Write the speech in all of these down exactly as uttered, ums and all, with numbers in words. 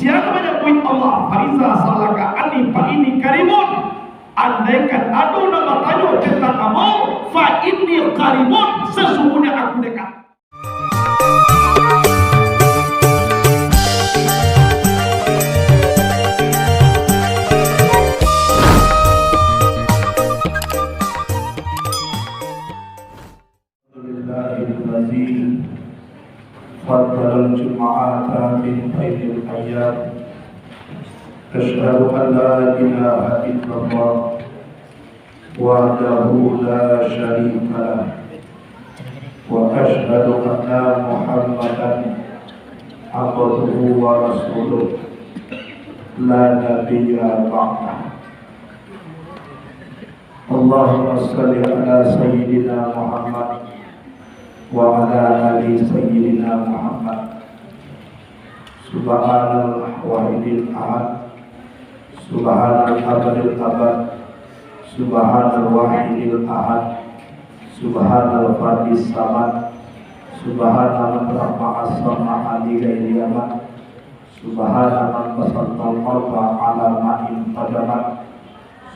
Siapa yang manyambuik Allah, "Fa iza sa'alaka anni fa inni qaribun." Andaikan ado nan batanyo tantang ambo, "Fa inni qaribun," sasungguahnya Aku dekat. Alhamdulillahilladzi faddalal jum'ata min bainil ayyam. Asyhadu an la ilaha illallah wahdahu la syarika lah. Wa asyhadu anna Muhammadan abduhu wa rasuluh, la nabiyya ba'dah. Allahumma shalli ala Sayyidina Muhammad wa ala ali Sayyidina Muhammad. Subhanal wahidil ahad. Subhanal abadil abad. Subhanal wahidil ahad. Subhanal fardis samad. Subhana man rafa'as sama'a li ghairi amad. Subhana man basatal arda ala ma'in qadamat.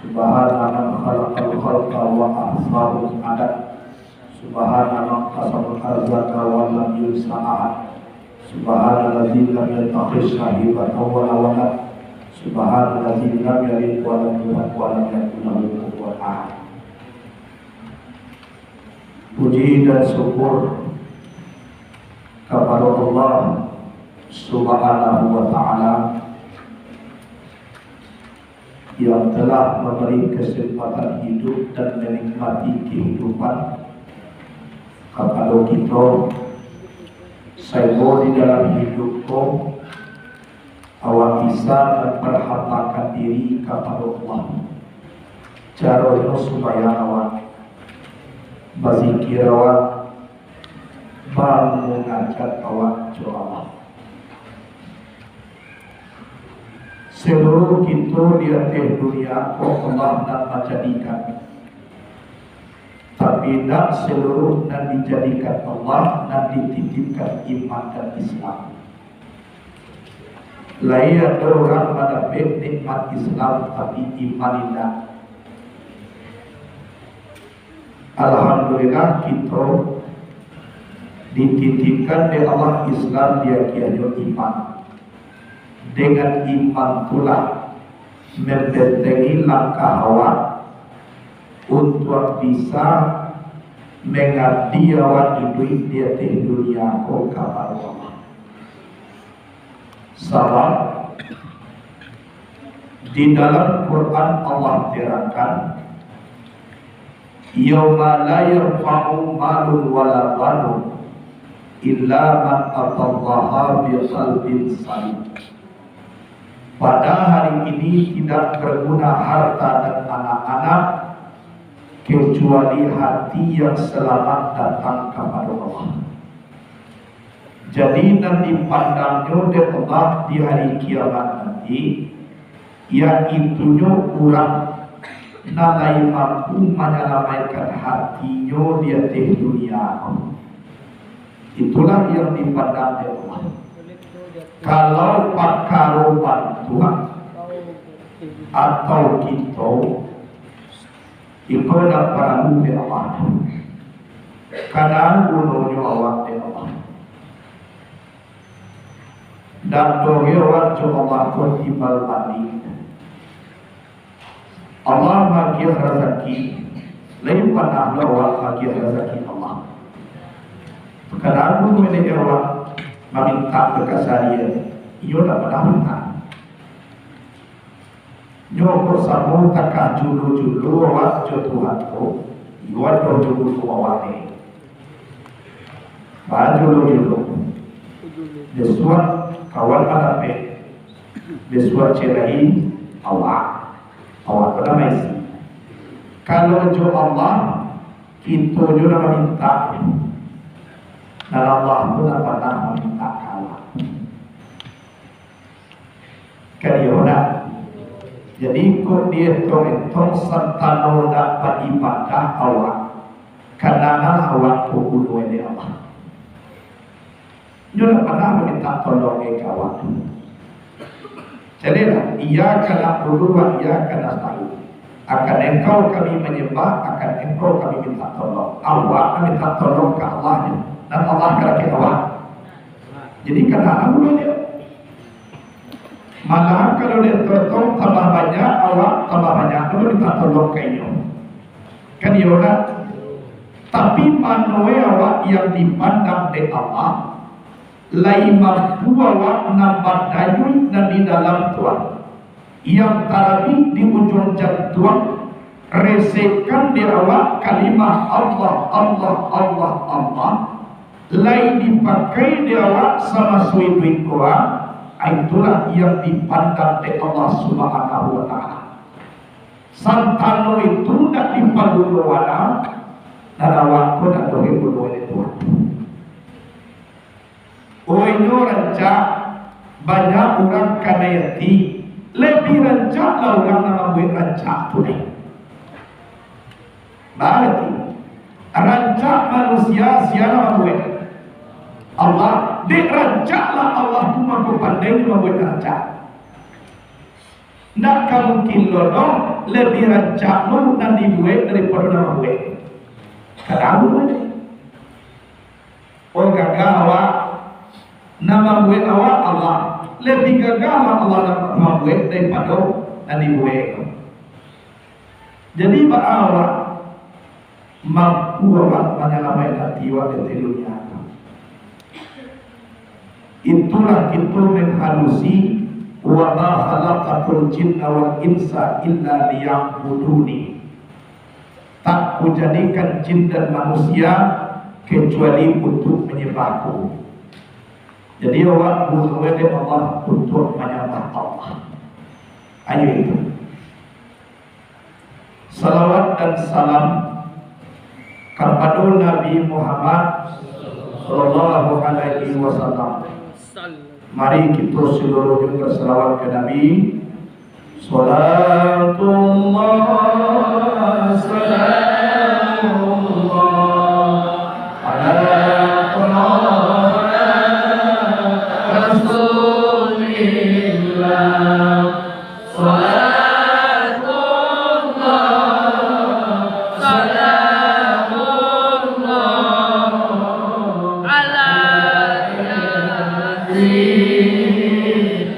Subhana man khalaqal khalqa wa ahsahum adad. Subhana man qasamal arzaka wa lam yunsa ahad. Subhanalladzi lam yattakhidz sahibatan wa la walad. Subhanalladzi lam yalid wa lam yulad wa lam yakul lahu kufuwan ahad. Puji dan syukur kapado Allah Subhanahu wa Ta'ala yang telah memberi kesempatan hidup dan menikmati kehidupan kapado kito, sahinggo di dalam hidup ko awak bisa memperhambakan diri kapado Allah. Caronyo sumbayang awak, bazikir awak, bamunajat awak jo Allah. Seluruh kito di ateh dunia ko Allah nan manjadikan. Tapi, indak seluruh nan dijadikan Allah nan dititipkan iman dan Islam. Lai ado urang mandapek nikmat Islam, tapi iman indak. Alhamdulillah, kito dititipkan dek Allah Islam, diagiahnyo iman. Dengan iman pulo membentengi langkah awak untuak bisa mangabdi awak iduik di ateh dunia ko kapado Allah. Sabab, di dalam Quran Allah terangkan, "Yauma la yanfa'u malun wala banun, illa man atallaha biqalbin salim." Pada hari ini tidak berguna harta dan anak-anak, kecuali hati yang selamat datang kapado Allah. Jadi, nan dipandangnyo dek Allah di hari kiamat nanti, yaitunyo urang nan lai mampu manyalamaikan hatinyo di ateh dunia ko. Itulah yang dipandang dek Allah. Kalau pakaro bantuak atau kito, iko ndak paralu dek Allah. Kana gunonyo awak dek Allah. Ndak doh awak jo Allah ko timbal bandi. Allah maagiah razaki, lai panah lo awak maagiah razaki Allah. Kana gunonyo awak mamintak bakasarian, iyo ndak panah mintak. Nyo ko samo takah julo-julo awak jo Tuhan ko, iyo ado julo awak ni. Bajulo-julo. Bisuak kawan mandapek, bisuak cerai awak, awak ko nan maisi. Kalau jo Allah, kito jo nan mamintak, dan Allah tu ndak panah mamintak ka awak. Kan iyo ndak? Jadi, kok dietong-etong santano ndak baibadah awak, kanangan awak ko bunuah dek Allah. Nyo ndak panah mamintak tolong ka awak. Caliaklah, "Iyyaka na'budu wa iyyaka nasta'in." Akan Engkau kami manyambah, akan Engkau kami minta tolong. Awak minta tolong ka Allah nyo, dan Allah ka dakek awak. Jadi, kana amuah nyo. Malah, kalau dia tolong tambah banyak, awak tambah banyak tu minta tolong ka inyo. Kan iyo lah? Tapi mano awak yang dipandang dek Allah, lai mampu awak nan badayuik nan di dalam tu, yang tarabik di ujuang jantuang, resekkan dek awak kalimah Allah, Allah, Allah, Allah, lai dipakai dek awak samaso iduik ko, ah, itulah yang dipandang dek Allah Subhanahu wa Ta'ala. Santano itu ndak dipaguno wala, nan awak ko ndak doh guno dek Tuhan. Oh, inyo rancak, banyak urang kanai ati, labiah rancak lah urang nan mambuek rancak tu deh. Barati, rancak manusia sia nan mambuek? Allah. Dek rancak lah Allah tu mangko pandai mambuek rancak. Ndak ka mungkin lo doh, labiah rancak lo nan dibuek daripado nan mambuek. Kadang buek. Oh, gagah awak. Nan mambuek awak Allah. Labiah gagah lah Allah nan mambuek daripado nan dibuek. Jadi, baa awak mampu awak manyalamaik ati awak di dunia? Itulah kito menghalusi, "Wa ma khalaqtul jinna wal insa illa liya'buduni." Tak kujadikan jin dan manusia kecuali untuk manyambah Aku. Jadi, awak bunuah dek Allah untuk manyambah Allah. Ayo itu. Salawat dan salam kapado Nabi Muhammad sallallahu alaihi wasallam. Mari kito saluruhnyo basalawat ka Nabi. Salatullah, salamullah, ala Taha Rasulillah. Salatullah, salamullah, ala Yasin,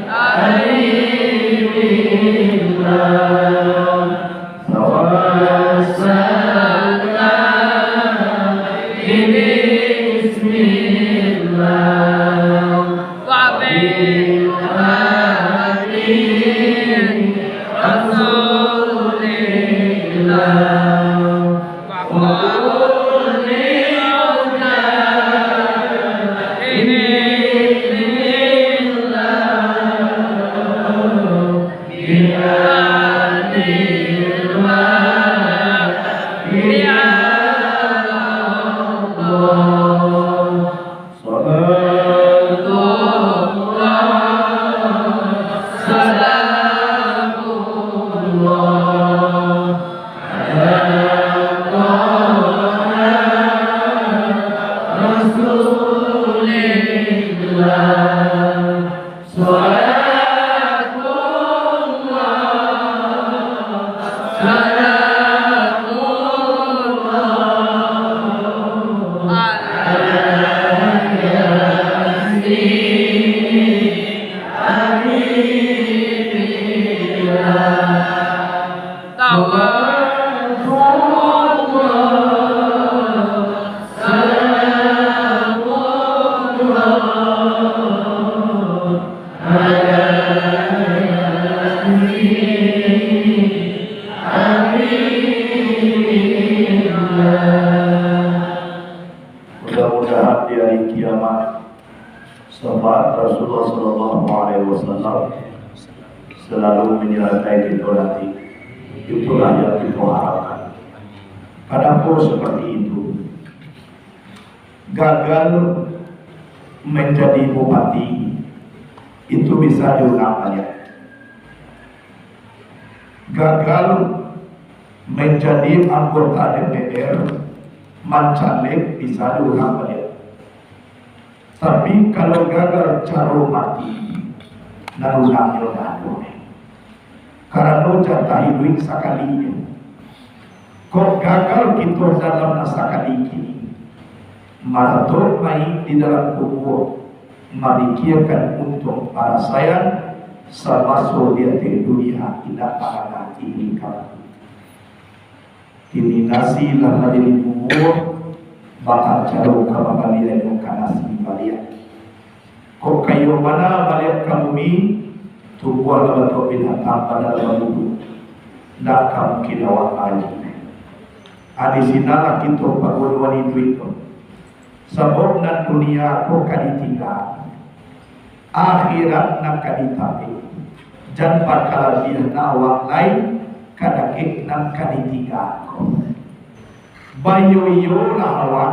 Habibullah. Tawassalna bi bismillah. Wa bil Habib Rasulillah. Wa qul li mujahidin fillah bi anil wahyi Allah. Salatullah, salamullah, ala Taha Rasulillah. Salatullah, salamullah, ala Yasin, Habibillah. Tawassalullah, salamullah, ala Yasin, Habibillah. Mudah-mudahan di hari kiamat, syafaat Rasulullah sallallahu alaihi wasallam selalu menyertai kita nanti. Itulah yang kita harapkan. Kenapa seperti itu? Gagal menjadi bupati, itu bisa diulang baliak. Gagal menjadi anggota D P R, mancaleg, bisa diulang baliak. Tapi, kalau gagal caro mati, Nan ulangnyo ndak ado. Karano jatah iduik sakali je. Kok gagal kito dalam nan sakali kini, maratok mai di dalam kubua, mamikiakan untuang parasaian samaso di ateh dunia indak mangana iduik kami. Kini nasi lah manjadi bubua, baa caro ka mambaliannyo ka nasi baliak? Kok kayo bana baliak ka bumi, tubuah lah batuak binatang, badan lah babubuak. Ndak ka mungkin awak maaji. Ah, di sinanlah kito pagunoan iduik tu. Sabab nan dunia ko ka ditingga, akhirat nan ka ditapek. Jan bakalabiahan awak lai ka dakek nan ka ditingga ko. Baiyo-iyolah awak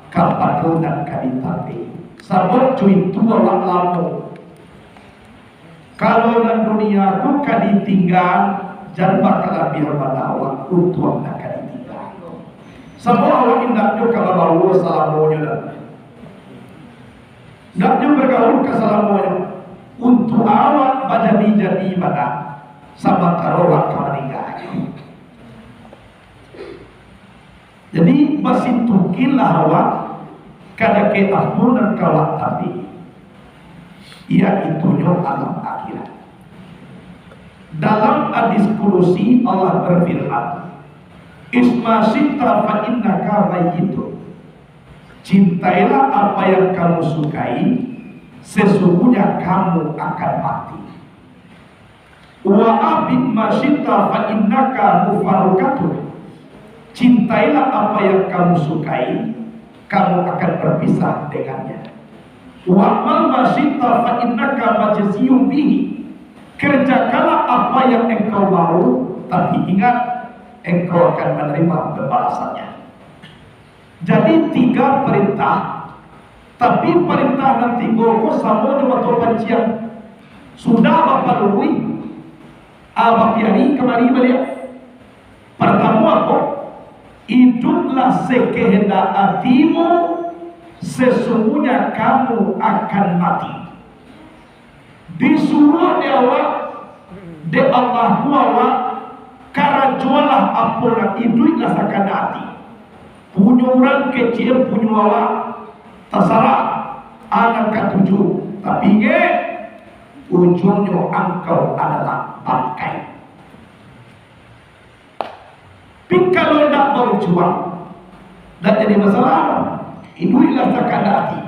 kapado nan ka ditapek, sabab jo itu awak lamo. Kalau nan dunia ko ka ditingga, jan bakalabiahan bana awak untuang nan ka ditingga. Sabab awak indak nyo ka babawo salamonyo doh. Indak nyo bagaul ka salamonyo. Untuak awak bajadi-jadi bana, samantaro awak ka maningga. Jadi, basitukinlah awak ka dakek apo nan ka awak tapek, yaitunyo alam akhirat. Dalam hadis kudusi, Allah berfirman, "Isma syi'ta fa innaka mayyitun." Cintailah apa yang kamu sukai, sesungguhnya kamu akan mati. "Wa ahbib ma syi'ta fa innaka mufaraqatuh." Cintailah apa yang kamu sukai, kamu akan berpisah dengannya. "Wa'mal ma syi'ta fa innaka majziyun bihi." Kerjakanlah apa yang engkau mau, tapi ingat, engkau akan menerima pembalasannya. Jadi, tiga parentah, tapi parentah nan tigo ko samo jo mato panciang. Sudah bapaluruih, ah, bapiari kamari baliak. Partamo apo? Iduplah sekehendak atimu, sesungguhnya kamu akan mati. Disuruah dek awak, dek Allah tu awak, karajolah apo nan iduik lah sakandak ati. Punyo urang kecek punyo awak, tasarah, a nan katuju, tapi ingek, ujuangnyo angkau adalah bangkai. Tapi kalau ndak baujuang, ndak jadi masalah. Iduiklah sakandak ati.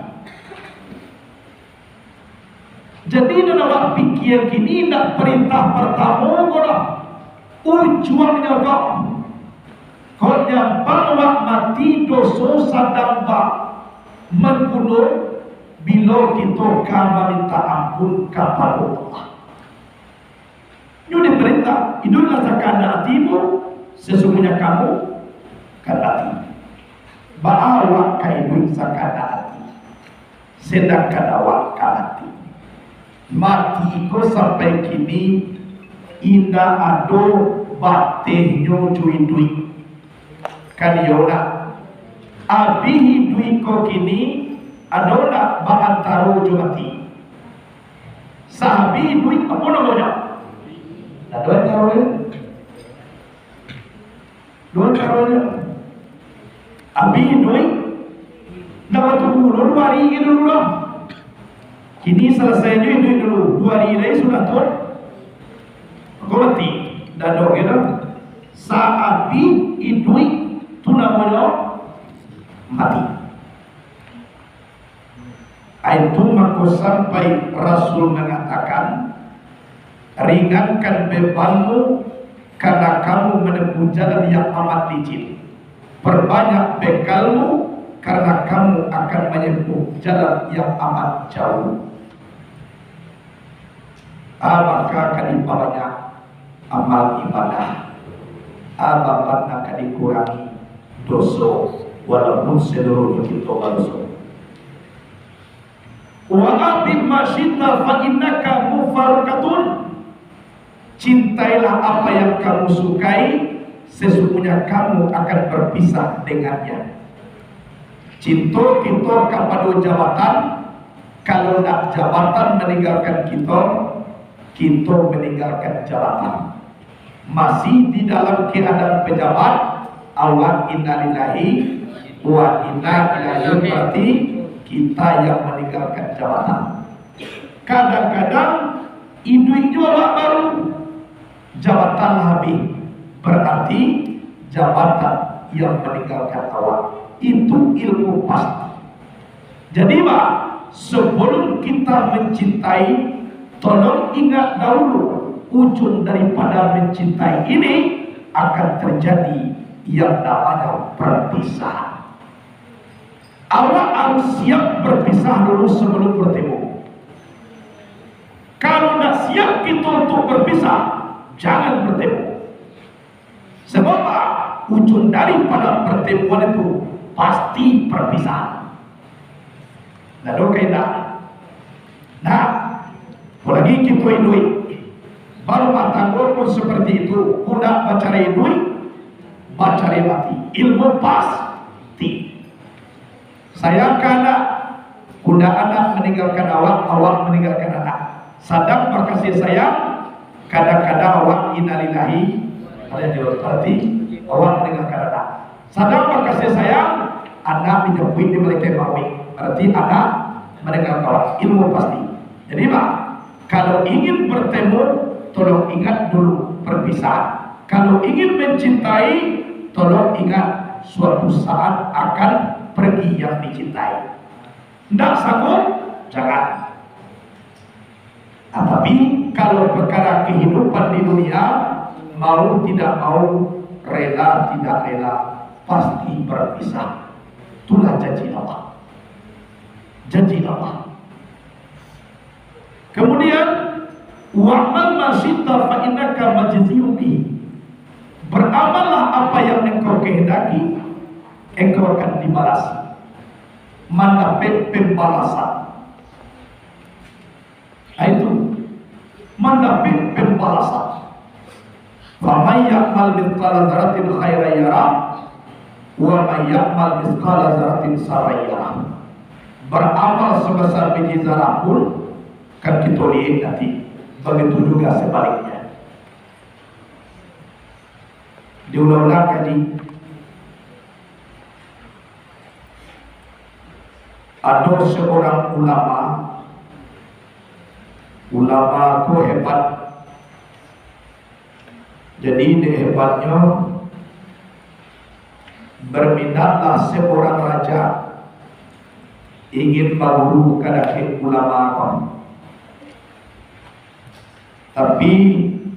Jadi, nan awak pikia kini ndak parentah partamo ko doh, ujuangnyo ko. Kok nyampang awak mati doso sadang ba manggunung, bilo kito ka maminta ampun kapado Allah. Nyo diparentah, "Iduiklah sakandak atimu, sasungguahnya kamu akan mati." Baa awak ka iduik sakandak ati, sadangkan awak ka mati? Mati ko sampai kini indak ado batehnyo jo iduik. Kan iyo nak? Abih iduik ko kini, ado nak baantaro jo mati? Saabih iduik, apo namonyo? Ado antaronyo? Ado antaronyo? Abih iduik, ndak batunggu lo duo ari ko dulu doh. Kini salasai jo iduik dulu, duo ari lai sudah tu, mako mati. Ndak ado ko doh. Saabih iduik tu namonyo mati. Itu mako sampai Rasul mangatakan, "Ringankan bebanmu, karena kamu menempuh jalan yang amat licin. Perbanyak bekalmu, karena kamu akan menempuh jalan yang amat jauh." Ah, maka ka dipabanyak amal ibadah. Ah, baban nan ka dikurangi doso, walaupun saluruhnyo kito badoso. "Wa ahbib ma syi'ta fa innaka mufaraqatun." Cintailah apa yang kamu sukai, sesungguhnya kamu akan berpisah dengannya. Cinto kito kapado jabatan, kalau ndak jabatan maninggalkan kito, kito maninggalkan jabatan. Masih di dalam keadaan pejabat, awak innalillahi wa inna ilaihi, berarti kita yang meninggalkan jabatan. Kadang-kadang iduiknyo awak baru, jabatan lah habih, berarti jabatan yang meninggalkan awak. Itu ilmu pasti. Jadi, Pak, sebelum kita mencintai, tolong ingat dahulu, ujung daripada mencintai ini akan terjadi yang namanya perpisahan. Awak harus siap berpisah dulu sebelum bertemu. Kalau ndak siap kita untuk berpisah, jangan bertemu. Sebab apa? Ujung daripada pertemuan itu pasti perpisahan. Nah, oke, nah. Nah, apalagi kita iduik, barumah tangga pun seperti itu, budak bacarai iduik, bacarai mati. Ilmu pasti. Sayang ka anak, budak anak maninggalkan awak, awak maninggalkan anak. Sadang bakasih sayang, kadang-kadang awak innalillahi, ada jawab, berarti awak maninggalkan anak. Sadang bakasih sayang, anak dijapuik di malaikat mauik, berarti anak maninggalkan awak. Ilmu pasti. Jadi, Pak, kalau ingin bertemu, tolong ingat dulu perpisahan. Kalau ingin mencintai, tolong ingat suatu saat akan pergi yang dicintai. Ndak sanggup, jangan. Nah, tapi kalau perkara kehidupan di dunia, mau tidak mau, rela tidak rela, pasti berpisah. Itulah janji Allah. Janji Allah. Kemudian, "Wa'mal ma syi'ta fa innaka majziyun bihi." Beramallah apa yang engkau kehendaki, engkau akan dibalasi, mandapek pembalasan. Nah, itu, mandapek pembalasan. "Faman ya'mal mithqala dzarratin khairan yarah, wa man ya'mal mithqala dzarratin syarran yarah." Beramal sebesar biji zarah pun kan kita lihat nanti, begitu juga sebaliknya. Diulang-ulang kaji. Ado seorang ulama, ulama ko hebat. Jadi, dek hebatnyo, berminatlah seorang raja ingin baguru ka dek ulama ko. Tapi,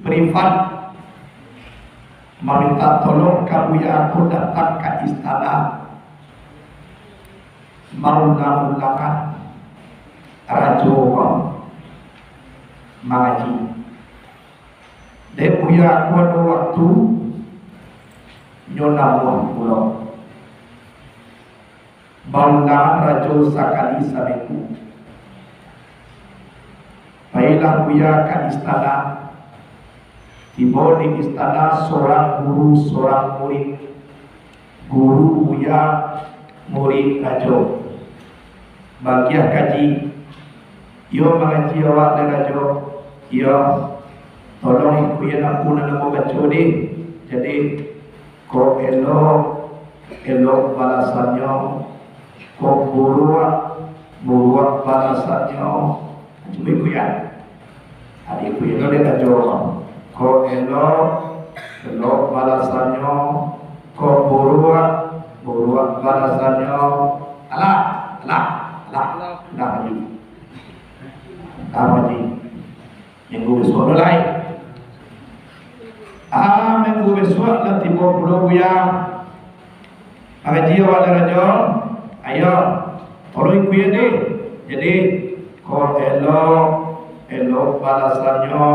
privat maminta tolong ka buya ko datang ka istana, maulang-ulangan rajo ko mangaji. Dek buya ko ado waktu, nyo namuah pulo. Baulang rajo sakali saminggu. Pailah buya ka istana. Tibo di istana, sorang guru, sorang murid. Guru buya, murid rajo. Bagiah kaji. Iyo mangaji awak, dek rajo. Iyo. Tolong ikuian ampu nan ambo baco deh. Jadi, kok elok, elok balasannyo. Kok buruak, buruak balasannyo. Cubo ikuian. Ado ikuian lo dek rajo. Kok elok, elok balasannyo. Kok buruak, buruak balasannyo. Alah, alah, alah. Dah, Haji. Dah, Haji. Minggu bisuak lo lai. Ah, minggu bisuak lah tibo pulo buya. Mangaji awak dek rajo. Ayo, tolong ikuian deh. Jadi, kok elok, elok balasannyo.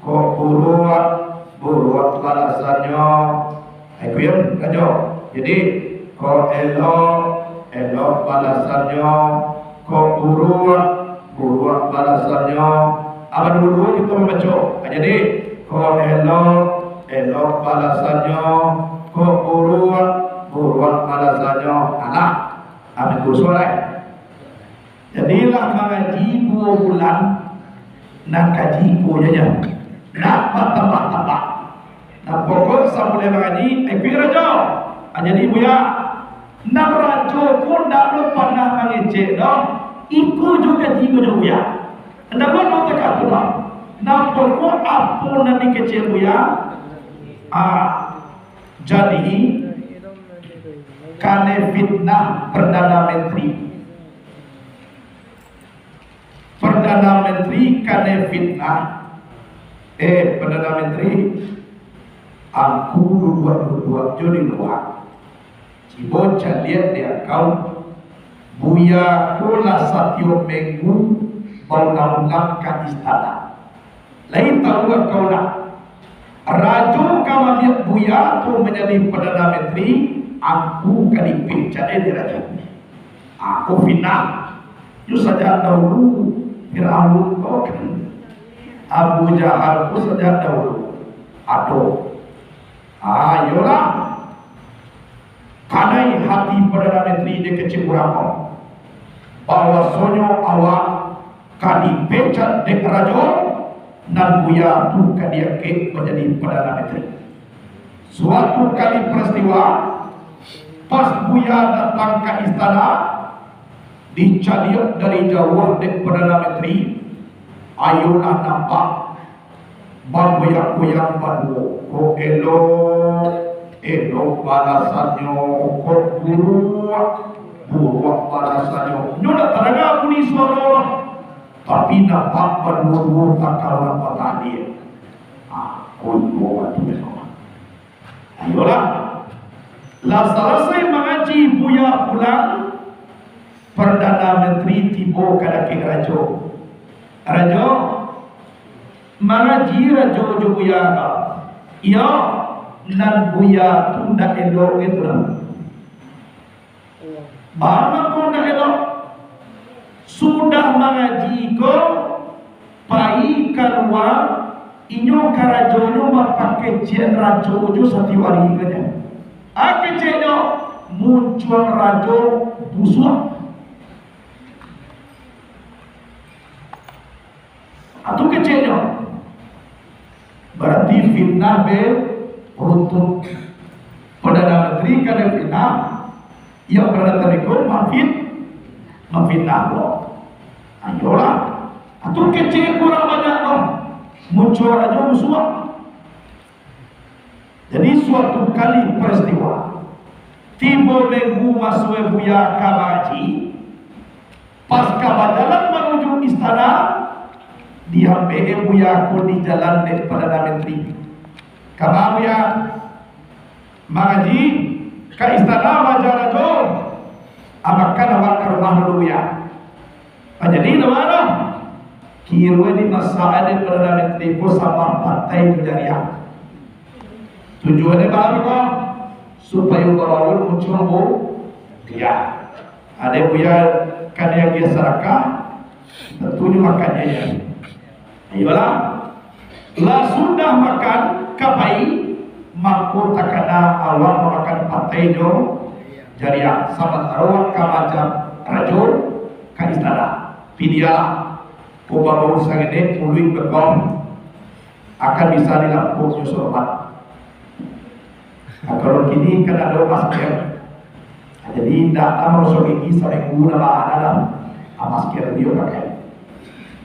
Kok buruak, buruak balasannyo. Ikuian rajo. Jadi, kok elok, elok balasannyo. Kok buruak, buruak balasannyo. Apo duo-duo kito mambaco? Jadi, kok elok, elok balasannyo. Kok buruak, buruak balasannyo. Alah, amin kusuah lai. Jadi lah mangaji duo bulan, Nan kaji iko je, jan. Nak batambah-tambah. Nah, pokok samulai mangaji, ikuik rajo. Ah, jadi buya, nan rajo ko ndak lo panah mangecek doh. Iko jo kaji ko jo buya. Ndak lo nonton ka tu doh. Nah, pokok apo nan dikecek buya? Ah, jadi, kanai fitnah Perdana Menteri. Perdana Menteri kanai fitnah. Eh, Perdana Menteri, angku duduak-duduak jo di lua. Cubo caliak di angkau, buya ko lah satiok minggu baulang-ulang ka istana. Lai tahu angkau lah, rajo ka maambiak buya tu manjadi Perdana Menteri, angku ka dipecat dek rajo. Aku fitnah. Yo sajak dahulu Firaun ko kan. Abu Jahal ko sajak dahulu ado. Ah, iyolah. Kanai hati Perdana Menteri dek kecek urang ko, bahwasonyo awak ka dipecat dek rajo, nan buya tu ka diangkek manjadi Perdana Menteri. Suatu kali peristiwa, pas buya datang ka istana, dicaliak dari jauah dek Perdana Menteri, ayolah nampak bagoyang-goyang baduo, kok elok, elok balasannyo, kok buruak, buruak balasannyo. Nyo ndak tadanga bunyi suaro lah, tapi nampak baduo-duo takah urang batanding. Ah, kok elok baduo. Ayolah. Lah salasai mangaji buya pulang, Perdana Menteri tibo ka dakek rajo. Rajo, mangaji rajo jo buya ko. Iyo, nan buya tu ndak elok gitu lah. Baa mangko ndak elok? Sudah mangaji ko, pai kalua, inyo karajonyo bapakecian rajo jo satiok ari ko nyo. A keceknyo, muncuang rajo busuak. Atu keceknyo. Barati fitnah be runtuh. Perdana Menteri kanai fitnah, yang Perdana Menteri ko mamfit-, mamfitnah pulo. Ayolah. Atu kecek kurang banyak ko. Muncuang rajo busuak. Jadi, suatu kali peristiwa, tibo minggu masuak buya ka mangaji, pas ka bajalan manuju istana, diambek buya ko di jalan dek Perdana Menteri. Kama buya? Mangaji ka istana, maaja rajo. Makan awak ka rumah dulu, buya. Ah, jadi, ndak baa doh. Kiro dimasak dek Perdana Menteri ko sambal patai jo jariang. Tujuannyo baa ko? Supayo babaun muncuang bu-, buya. Ado buya ka diagiah sadakah, tantunyo makan jo jariang. Iyolah. Lah sudah makan, ka pai, mangko takana awak mamakan patai jo jariang, samantaro awak ka maaja rajo ka istana. Piliahlah, kok babaun saketek, muluik bekong, akan bisa dilampuah jo sorban. Nah, kalau kini kan ado masker. Nah, jadi indak lah marosok gigi saminggu ndak baa lah. Ah, masker tu yo pakai.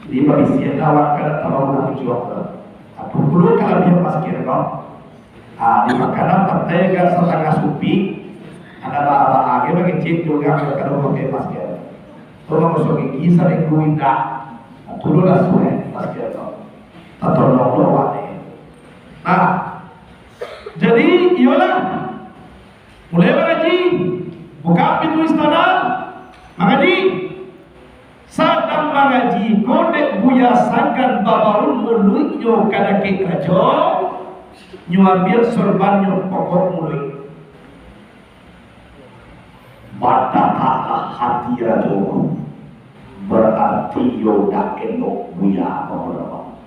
Jadi, babisiak lah awak kan, ndak tahu lah tujuan tu. Nah, tu pulo kalabiahan masker tu. Ah, di makanan patai agak satangah supik, ndak baa-baa gai mangecek tu urang kalau pakai masker. Tu marosok gigi saminggu indak. Nah, tu lah suai masker tu. Tatolong lo awak ni. Nah, jadi, iyolah. Mulai mangaji, buka pintu istana, mangaji. Sadang mangaji ko dek Buya Sanggan babaun muluiknyo ka dakek rajo, nyo ambiak sorban nyo pokok muluik. Badataklah hati rajo, barati yo dak elok Buya babaun.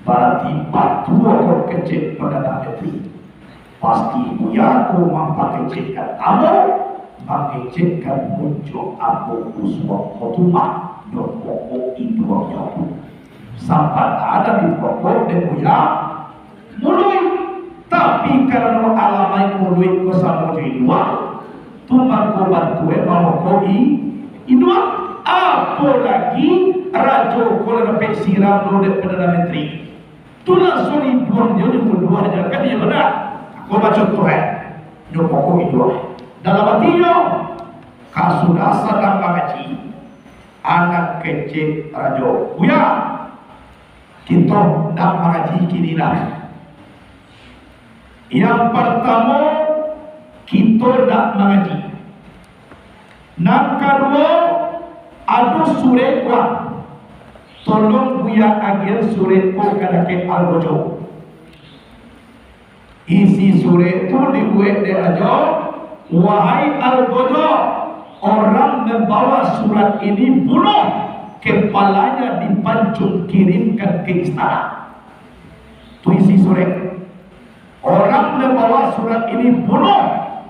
Barati batua ko kecek Perdana Menteri. Pasti Buya ko mampakecekkan ambo, mangecekkan muncuang ambo busuak motumah, nyo pokok induangnyo. Sampai ada dipokok dek Buya Muluik. Tapi karano alamaik Muluik ko samo jo iduang, tu mangko bantuak mamokok i-, iduang. Apolagi rajo ko lah dapek siram lo dek Perdana Menteri. Tu langsuang iduang nyo nyo tuduah nyo kan, iyo bana? Ko baco tu, eh. Nyo pokok iduang. Dalam atinyo, ka sudah sadang mangaji, anak kecek rajo, "Buya, kito ndak mangaji kini dah. Yang partamo, kito ndak mangaji. Nan kaduo, ado surek ko, tolong Buya agiah surek ko ka dakek Algojo." Isi surek tu dibuek dek rajo, "Wahai Algojo, orang membawa surat ini bunuh, kepalanya dipancung kirimkan ke istana." Tu isi surek. "Orang membawa surat ini bunuh,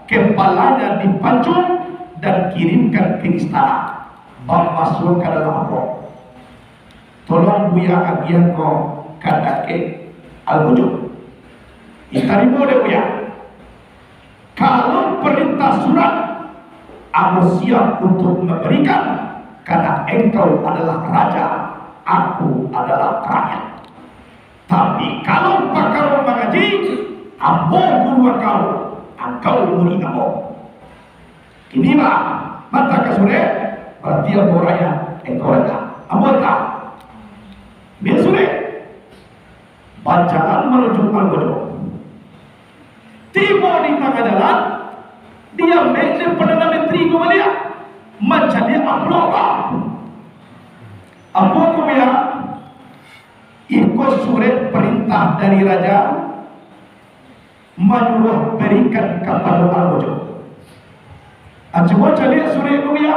kepalanya dipancung dan kirimkan ke istana." Bamasuak ka dalam ambo. Tolong Buya agiah ko ka dakek Algojo. Ditarimo dek Buya. Kalau perintah surat, ambo siap untuk memberikan, karena engkau adalah raja, aku adalah rakyat. Tapi kalau pakaro mangaji, ambo guru angkau, angkau murid ambo. Kini, Pak, mata ka surek, barati ambo rakyat, engkau raja. Ambo tak. Ambiak surek. Bajalan manuju Algojo. Tibo di tangah jalan, diambiak dek Perdana Menteri ko baliak, mancaliak amplop. Apo ko, Buya? Iko surek perintah dari raja, manyuruah berikan kapado Algojo. Ah, cubo caliak surek tu, Buya.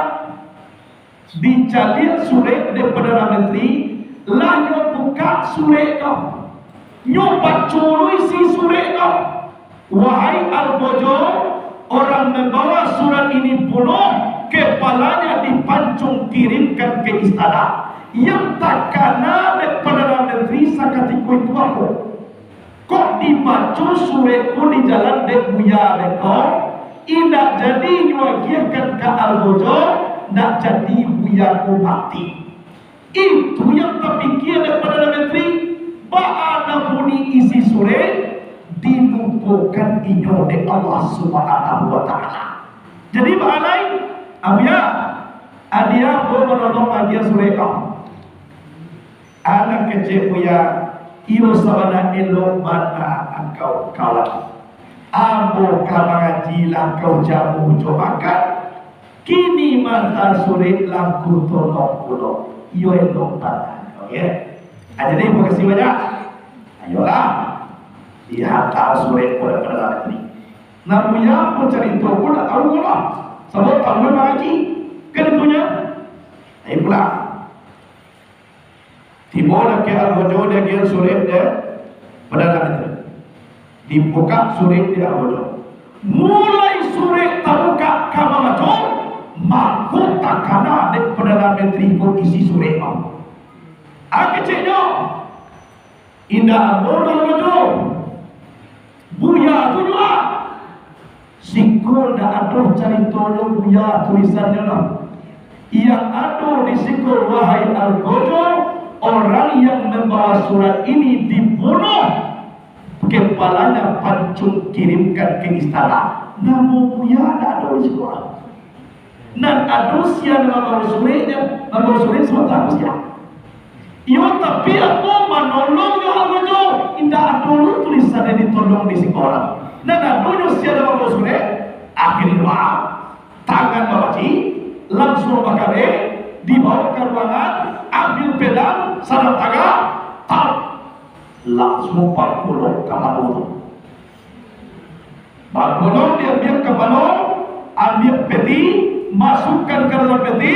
Dicaliak surek dek Perdana Menteri, lah nyo bukak surek tu. Nyo baco lo isi surek tu. "Wahai Algojo, orang membawa surat ini bunuh, kepalanya dipancung kirimkan ke istana." Yang takana dek Perdana Menteri sakatiko itu apo? Kok dibaco surek ko di jalan dek Buya beko, indak jadi nyo agiahkan ka Algojo, ndak jadi Buya ko mati. Itu yang tapikia dek Perdana Menteri, baa nan bunyi isi surek, dilupokan inyo dek Allah Subhanahu wa Ta'ala. Jadi, baa lai, Abuya, adia ambo manolong agiah surek ko. Anak kecek Buya, iyo sabana elok bana angkau kawan. Ambo ka mangaji lah kau jamu jo makan, kini manta surek langku tolong pulo. Iyo elok bana angkau, ye. Ah, jadi, makasih banyak. Ayolah, dihantar surek ko dek Perdana Menteri. Nan Buya pun carito ko ndak tahu lah, sabab tahu mangaji. Kan itunyo. Ayo pulang. Tibo dakek Algojo, diagiahan surek dek Perdana Menteri. Dibukak surek dek Algojo. Mulai surek tabukak ka mambaco, mako takana dek Perdana Menteri ko isi surek tu. Ah, keceknyo, indak ambo nan Algojo. Buya tu juo. Siko ndak ado caritonyo Buya tulisannyo lah. Yang ado di siko, wahai Algojo, orang yang membawa surat ini dibunuh, kepalanya pancung kirimkan ke istana. Namo Buya ndak ado di siko lah. Nan ado sia nan mambawa sureknyo, mambawa surek sabanta ko sia. Iyo, tapi ambo manolong jo Algojo, indak ado lo tulisan nan ditolong di siko lah. Nan adonyo sia nan mambawa surek, akhirnyo baa, tangan babaci, langsuang bakabek, dibawa ka ruangan, ambil pedang, sadang tagak, tap, langsuang bakulok kapalo tu. Bakulok diambiak kapalo, ambiak peti, masukkan ka dalam peti,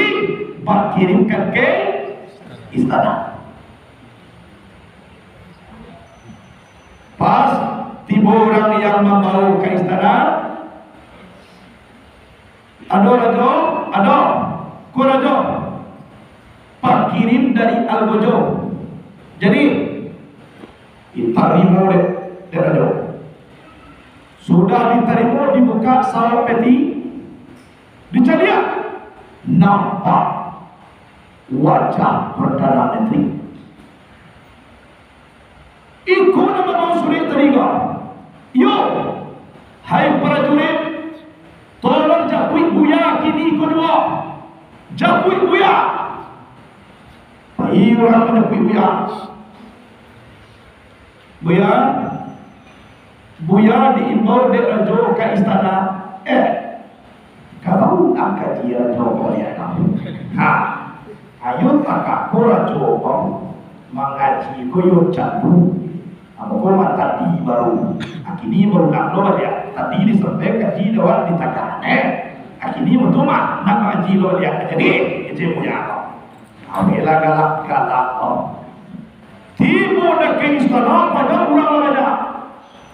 bakirimkan ka istana. Pas tibo urang yang mambawa ka istana, "Ado, Rajo, ado." "Ko, Rajo?" "Pakirim dari Algojo." Jadi, ditarimo dek, dek rajo. Sudah ditarimo, dibuka sawak peti, dicaliak, nampak wajah Perdana Menteri. Iko nan mambaok surek tadi ko. Iyo, hai prajurit, tolong japuik buya kini ko juo. Japuik buya. Pai urang manjapuik buya. Buya, buya diimbau dek rajo ka istana. Eh, kalau angkaji rajo ko liak kamu. Ha, ayo takah ko rajo ko mangaji ko yo candu. Ambo ko mah tadi baru, akini baru nak lo baliak. Tadi disampaian kaji dek awak ditakah, eh. Akini batua mah nak mangaji lo baliak. Jadi, kecek buya ko. Awehlah galak-galak ko. Tibo dah ka istana, paja urang lah banyak.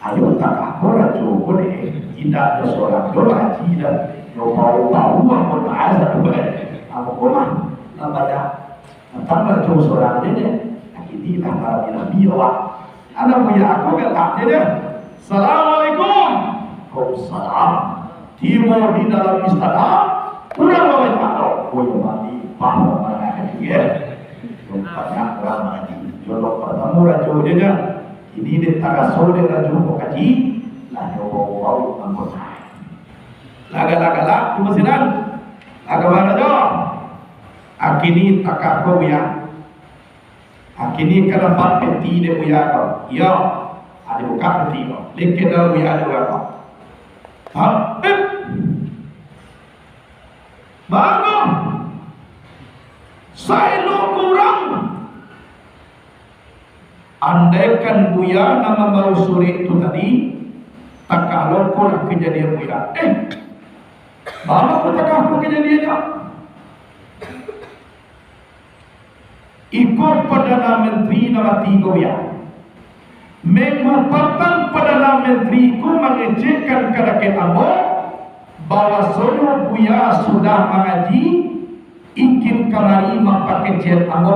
Ayo takah ko rajo ko deh, indak ado surang jo haji dah. Yo bau-bau ambo tahan satu eh. Ambo ko mah lah banyak. Datang rajo surang je deh. Akini lah barami-rami awak. Anak buya ko galak je deh. Assalamualaikum. Waalaikumsalam. Tibo di dalam istana, urang lah banyak tu. Oh, yo, malimpah urang mangaji, eh. Yo, banyak urang mangaji. Yo, lo partamo rajo je nyo. Kini dek taraso dek rajo ko kaji, lah nyo bau-bau anggota. Lah galak-galak tu masinan. Lah ka mano rajo? Akini takah ko buya. Akini ka dapat peti dek buya ko. Iyo, ha, dibuka peti ko. Lengket dalam buya dek buya ko. Ha? Eh! Bagus! Saelok urang! Andaikan buya nan mambaok surek tu tadi, takah lo ko lah kajadian buya. Eh! Baa ko takah ko kajadiannyo? Iko Perdana Menteri nan mati ko, buya. Minggu patang Perdana Menteri ko mangecekkan ka dakek ambo, bahwasonyo buya sudah mangaji, ingin kamari mampakecekan ambo,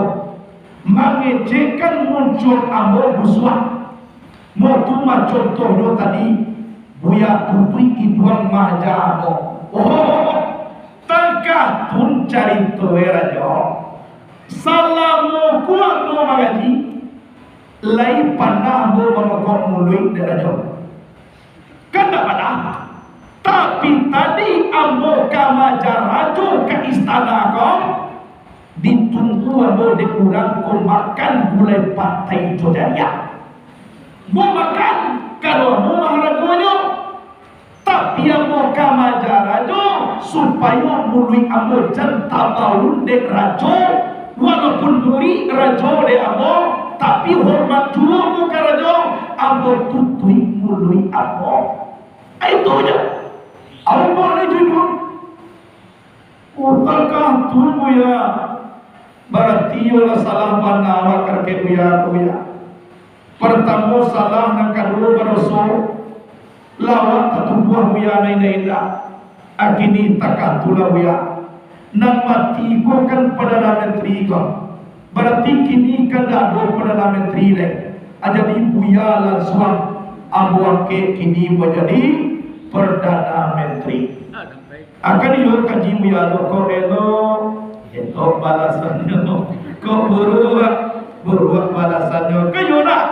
mangecekkan muncuang ambo busuak. Mo tu mah contohnyo tadi, buya tutuik iduang maaja ambo. Oh, takah tu carito, eh, rajo. Salamo ko ambo mangaji, lai panah ambo mamukok muluik dek rajo? Kan ndak panah. Tapi tadi ambo ka maaja rajo ka istana ko, ditunggu ambo dek urang ko makan gulai patai jo jariak. Ambo makan, kalau ambo maharagonyo, tapi ambo ka maaja rajo, supayo muluik ambo jan tabaun dek rajo, walaupun murik rajo dek ambo, tapi hormat juo ambo ka rajo, ambo tutuik muluik ambo. Itu je. Ambo ni jujur. Utakah tu, buya? Barati iyo lah salah bana awak ka dakek buya ko, buya. Partamo salah, nan kaduo badoso. Lah awak tatuduah buya nan indak-indak. Akini takah tu lah, buya. Nan mati ko kan Perdana Menteri ko. Barati kini kan ndak ado Perdana Menteri lai. Ah, jadi buya lansuang ambo angkek kini manjadi Perdana Menteri. Akan iyo kaji buya tu, kok elok, elok balasannyo. Kok buruak, buruak balasannyo. Kan iyo nak?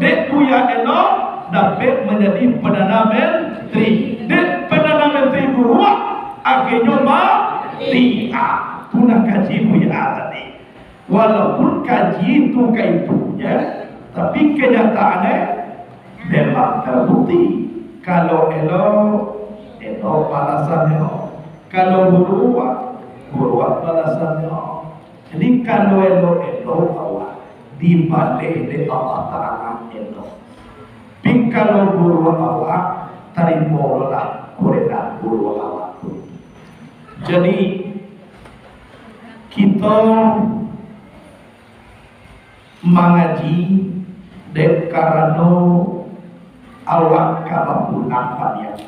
Dek buya elok, dapek manjadi Perdana Menteri. Dek Perdana Menteri buruak, akhirnyo mati. Ah, tu nan kaji buya tadi. Walaupun kaji tu ka itunyo, tapi kenyataannyo memang tabukti. Kalau elok, elok balasannyo. Kalau buruak, buruak balasannyo. Jadi, kalau elok-elok awak, dibaleh dek Allah Taala elok. Tapi kalau buruak awak, tarimolah karena buruak awak tu. Jadi, kito mangaji dek karano awak ka bapulang baliak.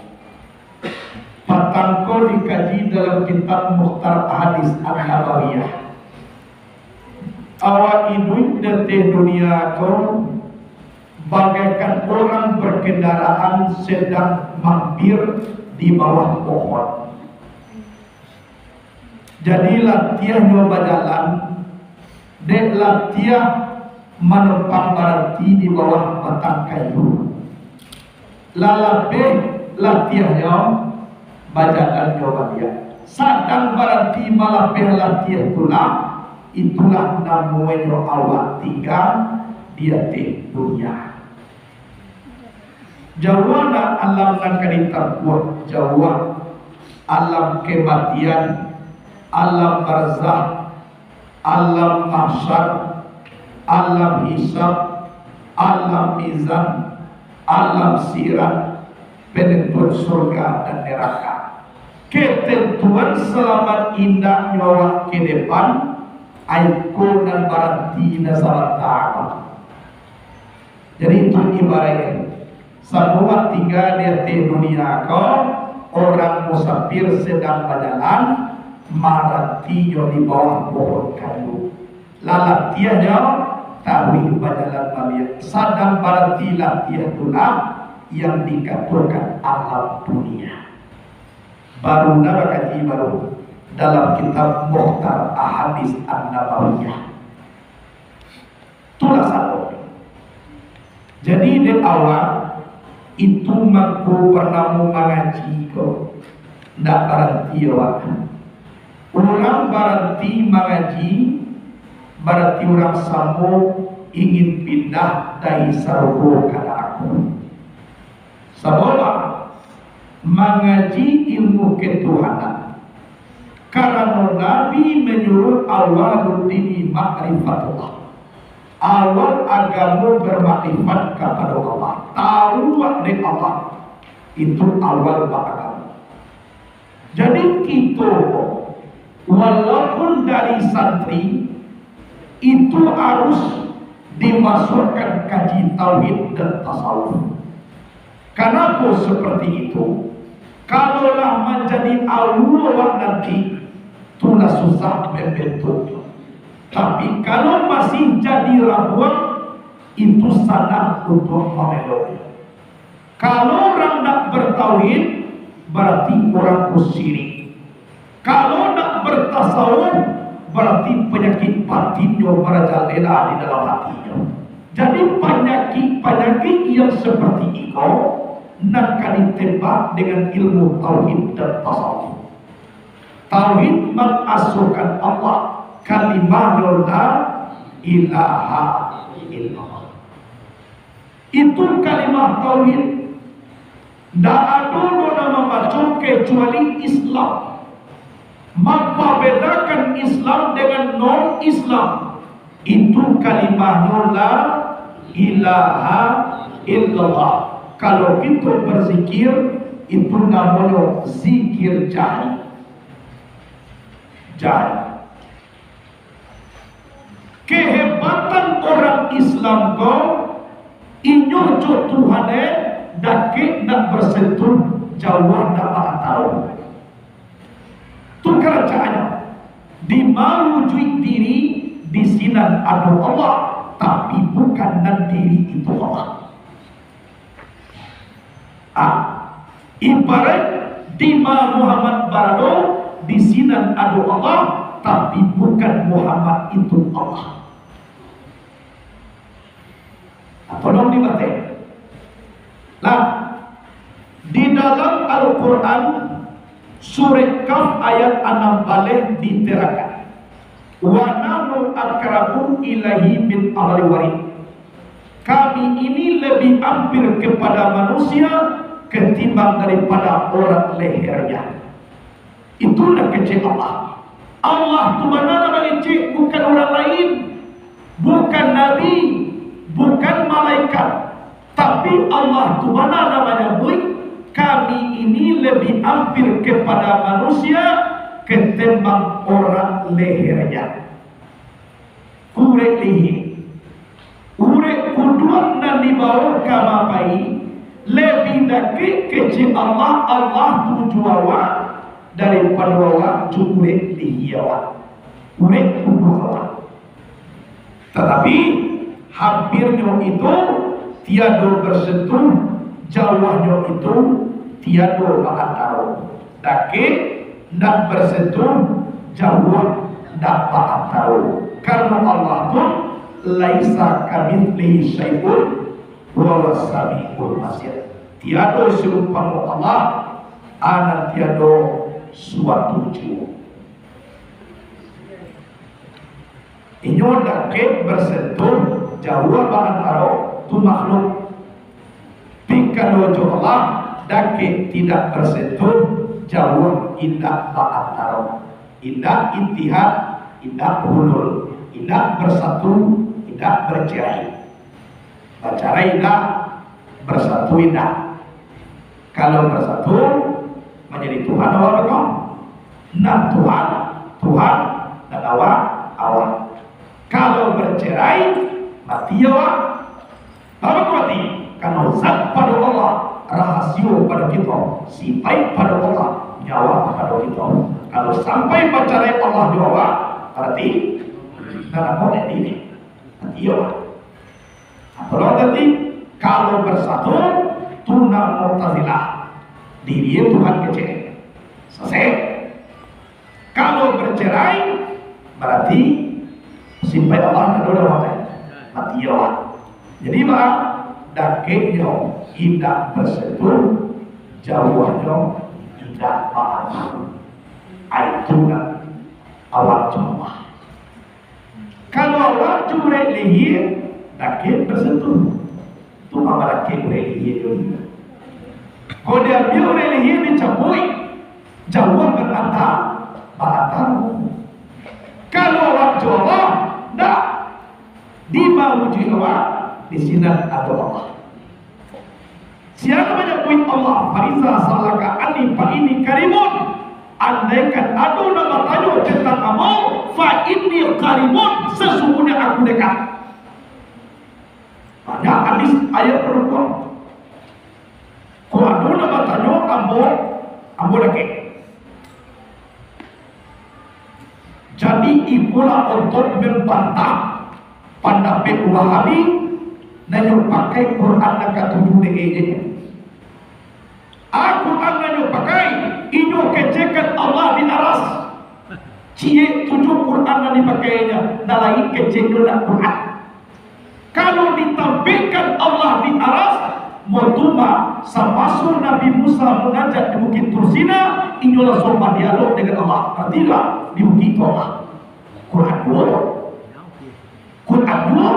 Patang ko dikaji dalam kitab Mukhtar Ahadits An-Nabawiyah. Awak iduik di ateh dunia ko bagaikan urang bakandaraan sadang mampir di bawah pohon. Jadi, latiahnyo bajalan, dek latiah manumpang baranti di bawah batang kayu. Lah lapeh latiahnyo, bajalannyo baliak. Sadang baranti malapeh latiah tu lah, itulah namonyo awak tingga di ateh dunia. Jauah nan alam nan ka ditampuah, jauah. Alam kamatian, alam barzah, alam mahsyar, alam hisab, alam mizan, alam sirat, panantuan surga dan neraka. Katantuan salamat indaknyo awak ka depan, iko nan baranti nan sabanta. Jadi, itu ibaraiknyo, samua tingga di ateh dunia ko, urang musafir sadang bajalan, marantinyo di bawah pohon kayu. Lah latiahnyo, taruih bajalan baliak. Sadang baranti latiah tu lah yang dikatokan alam dunia. Baru nan bakaji baru dalam kitab Mukhtar Ahadits An-Nabawiyah. Itulah sababnyo. Jadi, dek awak, itu mangko parnamo mangaji ko, ndak baranti awak. Urang baranti mangaji, bararti urang samo ingin pindah dari sarugo ka narako. Sabab mangaji ilmu ketuhanan. Karano Nabi manyuruh, "Awwalu dini ma'rifatullah." Awal agamo bamakrifat kapado Allah. Tahu dek Allah. Itu awal baagamo. Jadi, kito, walaupun dari santri, itu harus dimasuakkan kaji tauhid dan tasawuf. Kanapo saparti itu? Kalau lah manjadi awu awak nanti, tu lah susah mambantuaknyo. Tapi, kalau masih jadi rabuang, itu sanang untuak mamelonyo. Kalau urang ndak batauhid, bararti urang musyirik. Kalau ndak batasawuf, bararti panyakik batinnyo marajalela di dalam hatinyo. Jadi, panyakik-panyakik yang saparti iko nan ka ditembak dengan ilmu tauhid dan tasawuf. Tauhid mangasuhkan Allah, kalimahnyo la ilaha illallah. Itu kalimah tauhid. Ndak ado doh nan mambaco kecuali Islam. Mampabedakan Islam dengan non-Islam, itu kalimahnyo la ilaha illallah. Kalau kito bazikir, itu namonyo zikir jahri. Jahri. Kehebatan urang Islam ko, inyo jo Tuhan e dakek ndak basentuh, jauah ndak baatau. Tu karajaannyo, di ma wujuik diri, di sinan ado Allah, tapi bukan nan diri itu Allah. Ah, ibaraik di ma Muhammad barado, di sinan ado Allah, tapi bukan Muhammad itu Allah. Ah, tolong dibatek. Nah, di dalam Al-Quran, Surah Kahf ayat anam baleh diterangkan, "Wa nahnu aqrabu ilaihi min hablil warid." Kami ini lebih hampir kepada manusia ketimbang daripada urat lehernya. Itulah kecek Allah. Allah tu bana nan mangecek, bukan urang lain, bukan nabi, bukan malaikat. Tapi Allah tu bana nan manyabuik, "Kami ini lebih hampir kepada manusia ketimbang urat lehernya." Urek lihia. Urek kuduak nan dibawo ka mapai, lebih dakek kecek Allah, Allah tu jo awak, daripado awak jo urek lihia awak. Urek kuduak awak. Tatapi, hampirnyo itu tiado bersentuh, jauahnyo itu tiado baantaro. Dakek ndak bersentuh, jauah ndak baantaro. Karano Allah tu, "Laisa kamitslihi syai'un, wa huwas sami'ul basir." Tiado sarumpamo Allah, a nan tiado suatu juo. Inyo dakek bersentuh, jauah baantaro, tu makhluk. Tapi kalau jo Allah, dakek tidak bersentuh, jauah indak baantaro. Indak ittihad, indak hulul, indak bersatu, indak bercerai. Bacarai indak, bersatu indak. Kalau bersatu, manjadi Tuhan awak ko. Nan Tuhan, Tuhan, nan awak, awak. Kalau bercerai, mati awak. Baa mati? Karano zat pado Allah, rahasio pado kito, sipaik pado Allah, nyawa pado kito. Kalau sampai bacarai Allah jo awak, barati nan awak dek diri, mati awak. Apo tadi? Kalau bersatu, tu nan Mu'tazilah. Diri Tuhan kecek. Selesai. Kalau bercerai, barati sipaik Allah ndak ado doh, mati awak. Jadi, ba, dakeknyo indak bersentuh, jauahnyo indak baantaro. Ai tu nan awak jo Allah. Kalau awak jo urek lihia, dakek bersentuh. Tu mah dakek urek lihia jo lihia. Kok diambiak urek lihia dicabuik, jauah baanta-, baantaro. Kalau awak jo Allah, ndak. Di ma wujuik awak, di sinan ado Allah. Sia nan manyabuik Allah, "Fa iza sa'alaka anni fa inni qaribun." Andaikan ado nan batanyo tantang Ambo, "fa inni qaribun," sasungguahnya Aku dekat. Banyak hadis, ayat panutup. Kok ado nan batanyo, Ambo, Ambo dakek. Jadi, ikolah untuk mambantah pandapek Wahabi, nan nyo pakai Quran nan katuju dek inyo. A, Quran nan nyo pakai, inyo kecekan Allah di aras. Ciek tu juo Quran nan dipakainya, nan lain keceknyo ndak Quran. Kalau ditampekkan Allah di aras, motuma samaso Nabi Musa munajat di Bukik Tursina, inyo lansuang badialog dengan Allah. Artinyo, di bukik tu Allah. Quran juo tu. Quran juo.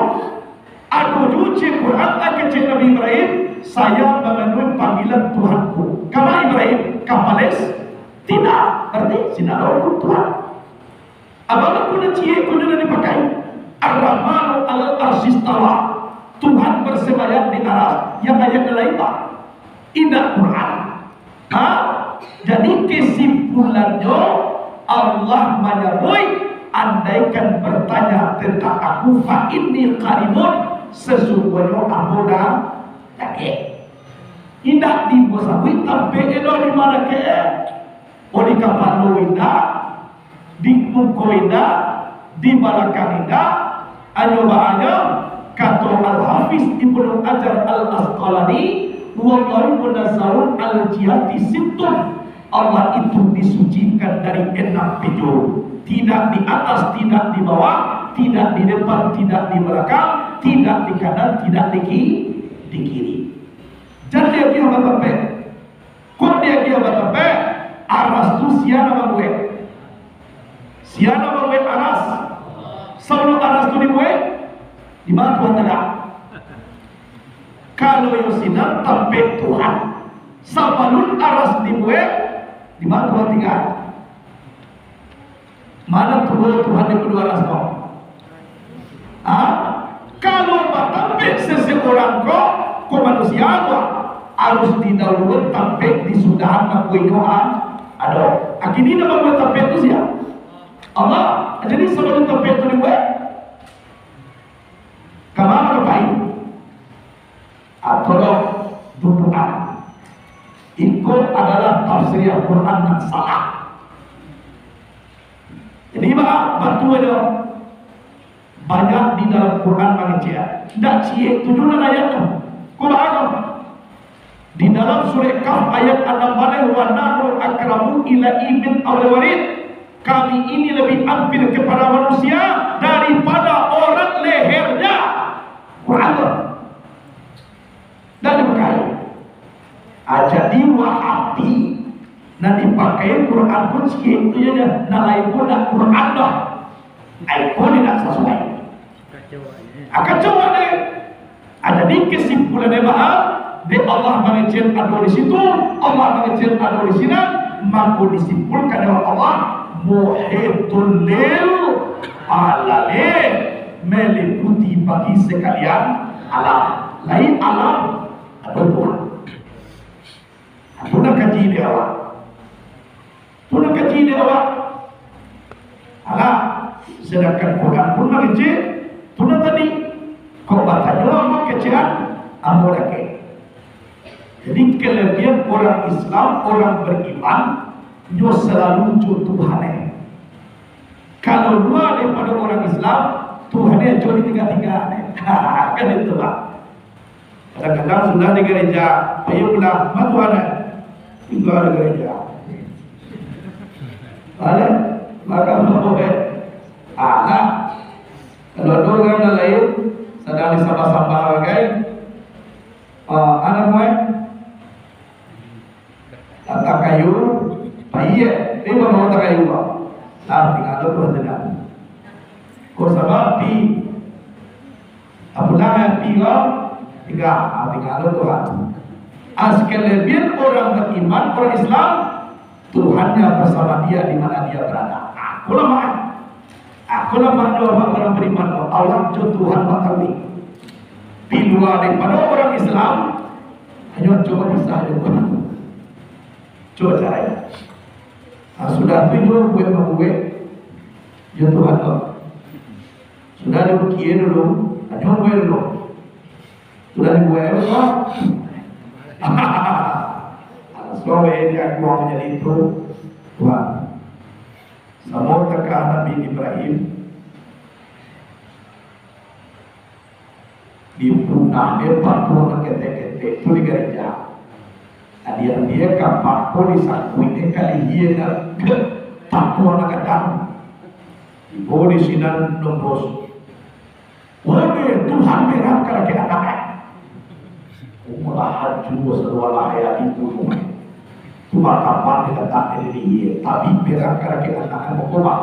Ado juo ciek Quran, a, kecek Nabi Ibrahim, "Saya mengenal panggilan Tuhanku." Ka ma Ibrahim? Ka Palestina. Arti, sinan Tuhan. Apo nan ciek ko nan dipakai? "Ar-Rahmanu alal arsy istawa." Tuhan bersemayam di aras. Yang ayat nan lain, Pak? Indak Quran. Ha? Jadi, kesimpulannyo, Allah manyabuik, andaikan bertanya tentang Aku, "Fa inni qaribun," sesungguahnyo Ambo da-, dakek. Indak dibuek sabuik tampek elok di ma dakek. Oh, di kapalo indak, di muko indak, di balakang indak, anyo baanyo, kato Al-Hafiz Ibnu Hajar Al-Asqalani, "Wallahu munazzahun al jihati sittun." Allah itu disucikan dari enam penjuru. Tidak di atas, tidak di bawah, tidak di depan, tidak di belakang, tidak di kanan, tidak di ki-, di kiri. Jan diagiah batampek. Kok diagiah batampek, aras tu sia nan mambuek? Sia nan mambuek aras? Sabalun aras tu dibuek, di ma Tuhan tagak? Kalau iyo sinan tampek Tuhan, sabalun aras dibuek, di ma Tuhan tingga? Ma nan tuo Tuhan di padua aras ko? Ha? Kalau batampek seseorang ko, ko manusia ko, harus didahuluan tampek di sudahan nan bueknyo a-, ado. A kini nan mambuek tampek tu sia? Allah. Jadi, sabalun tampek tu dibuek, ka ma ka pai? Atau dudukan. Iko adalah tafsir Quran nan salah. Jadi, ba-, batua jo. Banyak di dalam Quran mangecek. Ndak ciek tu juo nan ayat tu. Ko baa ko? Di dalam surah Kahf ayat anam baleh, "Wa nahnu aqrabu ilaihi min hablil warid." Kami ini lebih hampir kepada manusia daripada urat lehernya. Quran tu. Ndak dipakai. Ah, jadi Wahabi nan dipakai Quran pun ciek tu je, nan lain pun ndak Quran doh. Ai pun indak sasuai. Ah, kacau deh. Ah, jadi kesimpulan dek baa, dek Allah mangecek ado di situ, Allah mangecek ado di sinan, mako disimpulkan dek Allah, muhitul lil alamin, meliputi bagi sekalian alam. Lain alam, ado Tuhan. Ado nan kaji dek awak. Tu nan kaji dek awak. Alah, sadangkan Quran pun mangecek, tu nan tadi. Kok batanyo ambo kecekan, ambo dakek. Jadi, kelebihan orang Islam, orang beriman, nyo salalu jo Tuhan, eh. Kalau lua daripado orang Islam, Tuhan, eh, jo di tingga-tingga, eh. Kan itu, Pak. Kadang-kadang sudah di gereja, ayo pulang, ma Tuhan, eh? Tingga di gereja. Alah, maka mau, eh. Alah. Kalau ada orang yang lain, sadang disambah-sambah bagai, ah, anak muai, Batang kayu, paiak, eh, babawa batang kayu, Pak. Lah, tingga lo Tuhan sajo. Kok sabab pi, apulah pi lo, tingga, ah, tingga lo Tuhan. Ah, sakelebihan orang beriman, orang Islam, Tuhannya bersama dia di mana dia berada. Ah, ko lah mak. Ah, ko lah mak doh orang beriman, Allah jo Tuhan batauih. Di lua daripado orang Islam, hanyo cubo pisah jo Tuhan. Cubo carai. Ah, sudah tu inyo buek-mambuek jo Tuhan tu. Sudah diukia dulu, hanyo buek dulu. Sudah dibuek dulu. Ah, sudah diakuang manjadi itu Tuhan. Samo takah Nabi Ibrahim, dipunah dek patuang nan ketek-ketek tu di gareja. Adiak-adiak kapak ko disakuik dek kalihia nan patuang nan gadang. Tibo di sinan Namrud. Wahai Tuhan, berang ka laki anak, eh. Umur lah hancua salualah ya dibunuh. Cuma kapan dikatakan diri, tapi berang ka laki anak, eh, mako mah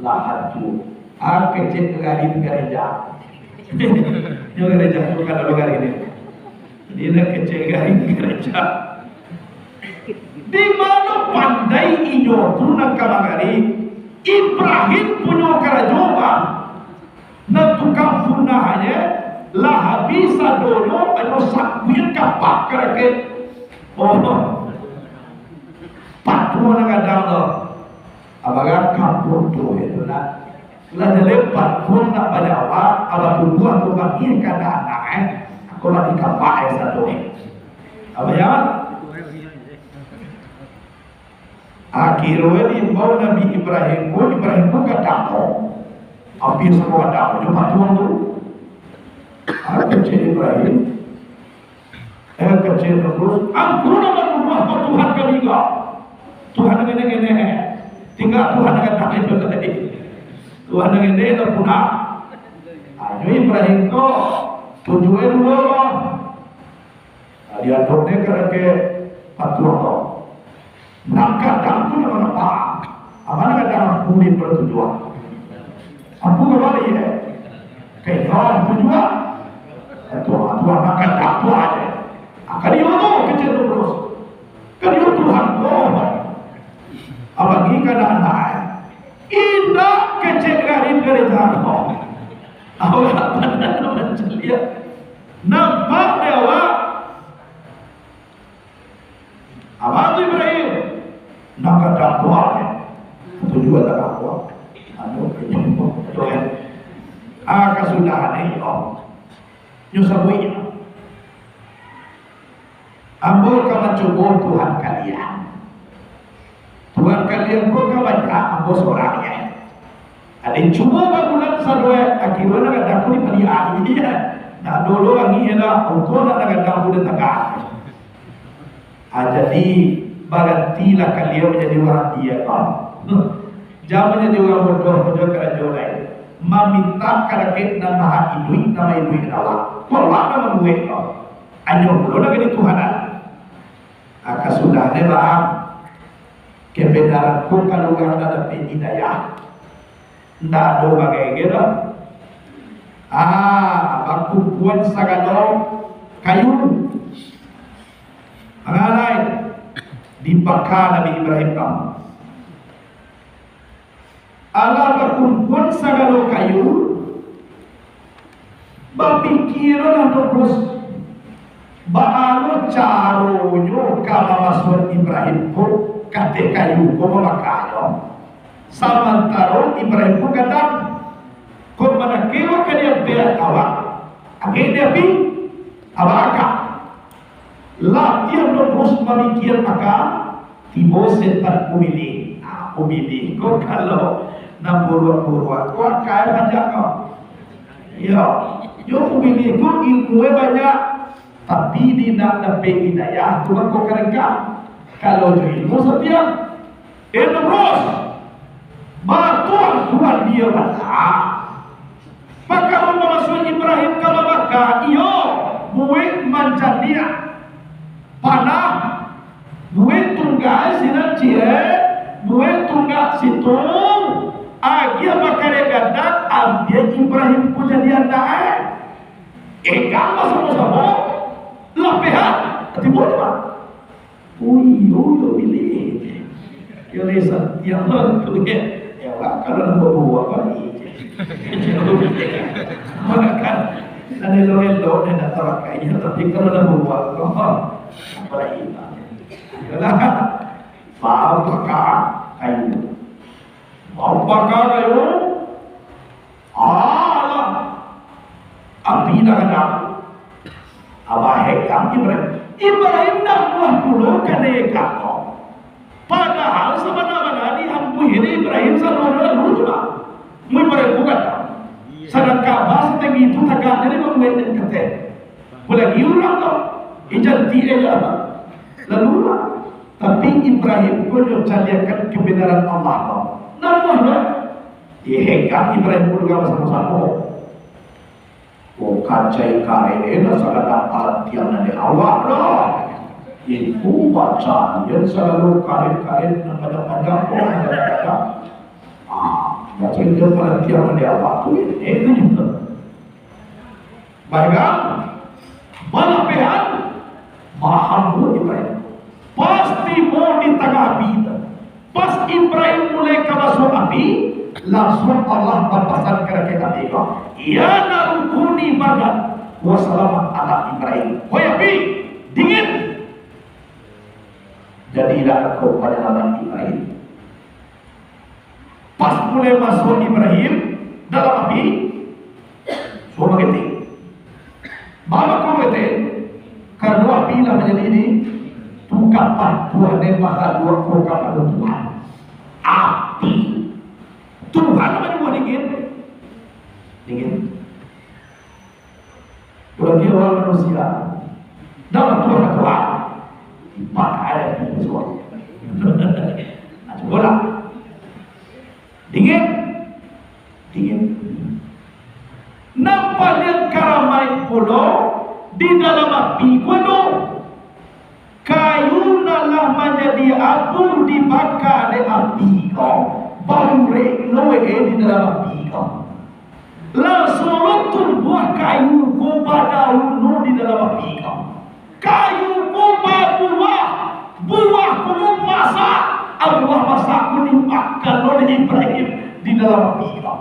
lah hancua. Ah, kecek garin gareja. Nyo gareja tu kan ado garin ni. Jadi nak kecek garin gareja. Di mano pandai inyo tu nan ka mangari, Ibrahim punyo karajo, Bang. Nan tukang punahnyo lah habih sadonyo, banyo sakuik kapak ka dakek. Oh, patuang nan gadang tu. Abaga kampung tu itu nak. Lah jaleh patuang nak banyawa, abah tubuah tu bangih ka anak-anak, eh. Aku lah dikapak, eh, satu, eh. Abaga? Akhirnyo diimbau Nabi Ibrahim ko, Ibrahim ko gadang ko. Ampia samo gadang jo patuang tu. Aku cek Ibrahim. Eh, kecek Namrud, angku nan baruah ko Tuhan kami ko. Tuhan nan ngene-ngene. Tingga Tuhan nan gadang itu lai. Tuhan nan ngene lah punah. Hanyo Ibrahim ko, tunjuak dulu ko. Nah, diadok dek ka dakek patuang ko. Nan gadang tu nan mano? Apo nan gadang? Ampu di patujuah. Ampu ka bali, eh? Ka inyo patujuah. Tuhan, Tuhan, nan gadang tu aje. Ka diyo tu, kecek Namrud. Ka diyo Tuhan ko. Abang ni ka anak-anak, eh? Indak, kecek garin gareja ko. Awak pandai mancaliak. Nampak dek awak? Apo tu Ibrahim? Nan gadang tu aje. Patujuah gadang tu. Anu, tu, eh. Ah, kasudahan, eh, yo. Nyo sabuik. Ambo ka mancubo Tuhan kalian. Tuhan kalian ko ka banyak, ambo sorang, yo. Ado cubo babulan sadoe, akhirnyo nan gadang ko dipaliak. Nah, dulu angin lah, untuak nan gadang ko datang. Ah, jadi, bagantilah kalian manjadi urang diak, kan? Jan manjadi urang bodoh, bodoh karajo lain. Mamintak ka dakek Nan Maha Iduik, Nan Maha Iduik awak. Kok awak nan mambuek ko? Anyo pulo nan ka dituhanan. Ah, kasudahan, bang. Kebenaran ko kalau urang lah dapek hidayah, ndak ado bagai-gai doh. Ah, bakumpuan sagalo kayu. Mangalai dibaka Nabi Ibrahim tu. Alah bakumpuan sagalo kayu, bapikialah Namrud, baa lo caronyo ka mamasuak Ibrahim ko ka ateh kayu ko mamakanyo, samantaro Ibrahim ko gadang. Kok manakeh ka di ampia awak, angek di api, abah akak. Lah tiok Namrud mamikia maka, tibo setan Ubilih. Nah, Ubilih ko kalau nan buruak-buruak ko akai banyak ko. Iyo, yo Ubilih ko ilmu e banyak, tapi di nak dapek hidayah tu mako karengkang. Kalau jo ilmu satiang, Eh, Namrud, baa tuan-tuan dia bana. Pakaro mamasuak Ibrahim ka mambaka, iyo, buek mancaniak panah, buek tunggak sinan ciek, buek tunggak situ, agiah bakarek gadang, ambiak Ibrahim ko jadi anak e. Egang basamo-samo, lapehan, tibo tu, Pak. Oh iyo, yo pilih. Yo lisan, yo tu ya. Ya, Pak, kalau nak babuah, Pak, ni. Makan, nak elok-elok, nak tawakai, tapi kalau nak babuah, apa lagi, Pak? Yalah, Pak, baka kayu. Baka kayu. Alah, api dah gadang. Abah hegang Ibrahim. Ibrahim dah buah pulo ka hegang ko. Padahal sabana-bana di ambuih ni Ibrahim saluruh lalu tu lah. Mu Ibrahim bukan. Sadangkan Abah satinggi tu tagak jadi mambuek nan kateh. Apolagi urang tu, ijan ti e lah. Lalu lah. Tapi Ibrahim ko nyo caliakan kebenaran Allah tu. Namuah lah. Dihegang Ibrahim ko dengan basamo-samo. Oh, kacai kareh, eh, lah sagala parantiang nan di awak doh. Itu bacaan, jan sagalo kareh-kareh nan panjang-panjang ko, nan panjang-panjang. Ah, bacaan jan parantiang nan di awak tu, eh, itu juga. Bahegang, balapehan, bahambuak Ibrahim. Pas tibo di tangah api tu, pas Ibrahim mulai ka masuak api, lansuang Allah bapasan kabake api tu, "Ya naru kuni bardan wa salaman ala Ibrahim." Wahai api, dingin. Jadilah engkau panyalamat Ibrahim. Pas mulai masuak Ibrahim dalam api, suruah bagetek. Baa mangko bagetek? Karano api lah manjadi di tukang patuah dek manggaduak ko kapado Tuhan. Api. Tuhan lah manyuruah dingin. Dingin. Urang kiro urang manusia. Dah batuah-batuah. Dipakai api basuah. Nah, cubolah. Dingin. Dingin. Nan paliang karamaik pulo di dalam api ko ado. Kayu nan lah manjadi abu dibaka dek api ko, baurek lo e di dalam api ko. Lansuang lo tumbuah kayu ko badaun lo di dalam api ko. Kayu ko babuah, buah ko lo masak, buah masak ko dimakan lo dek Ibrahim di dalam api ko.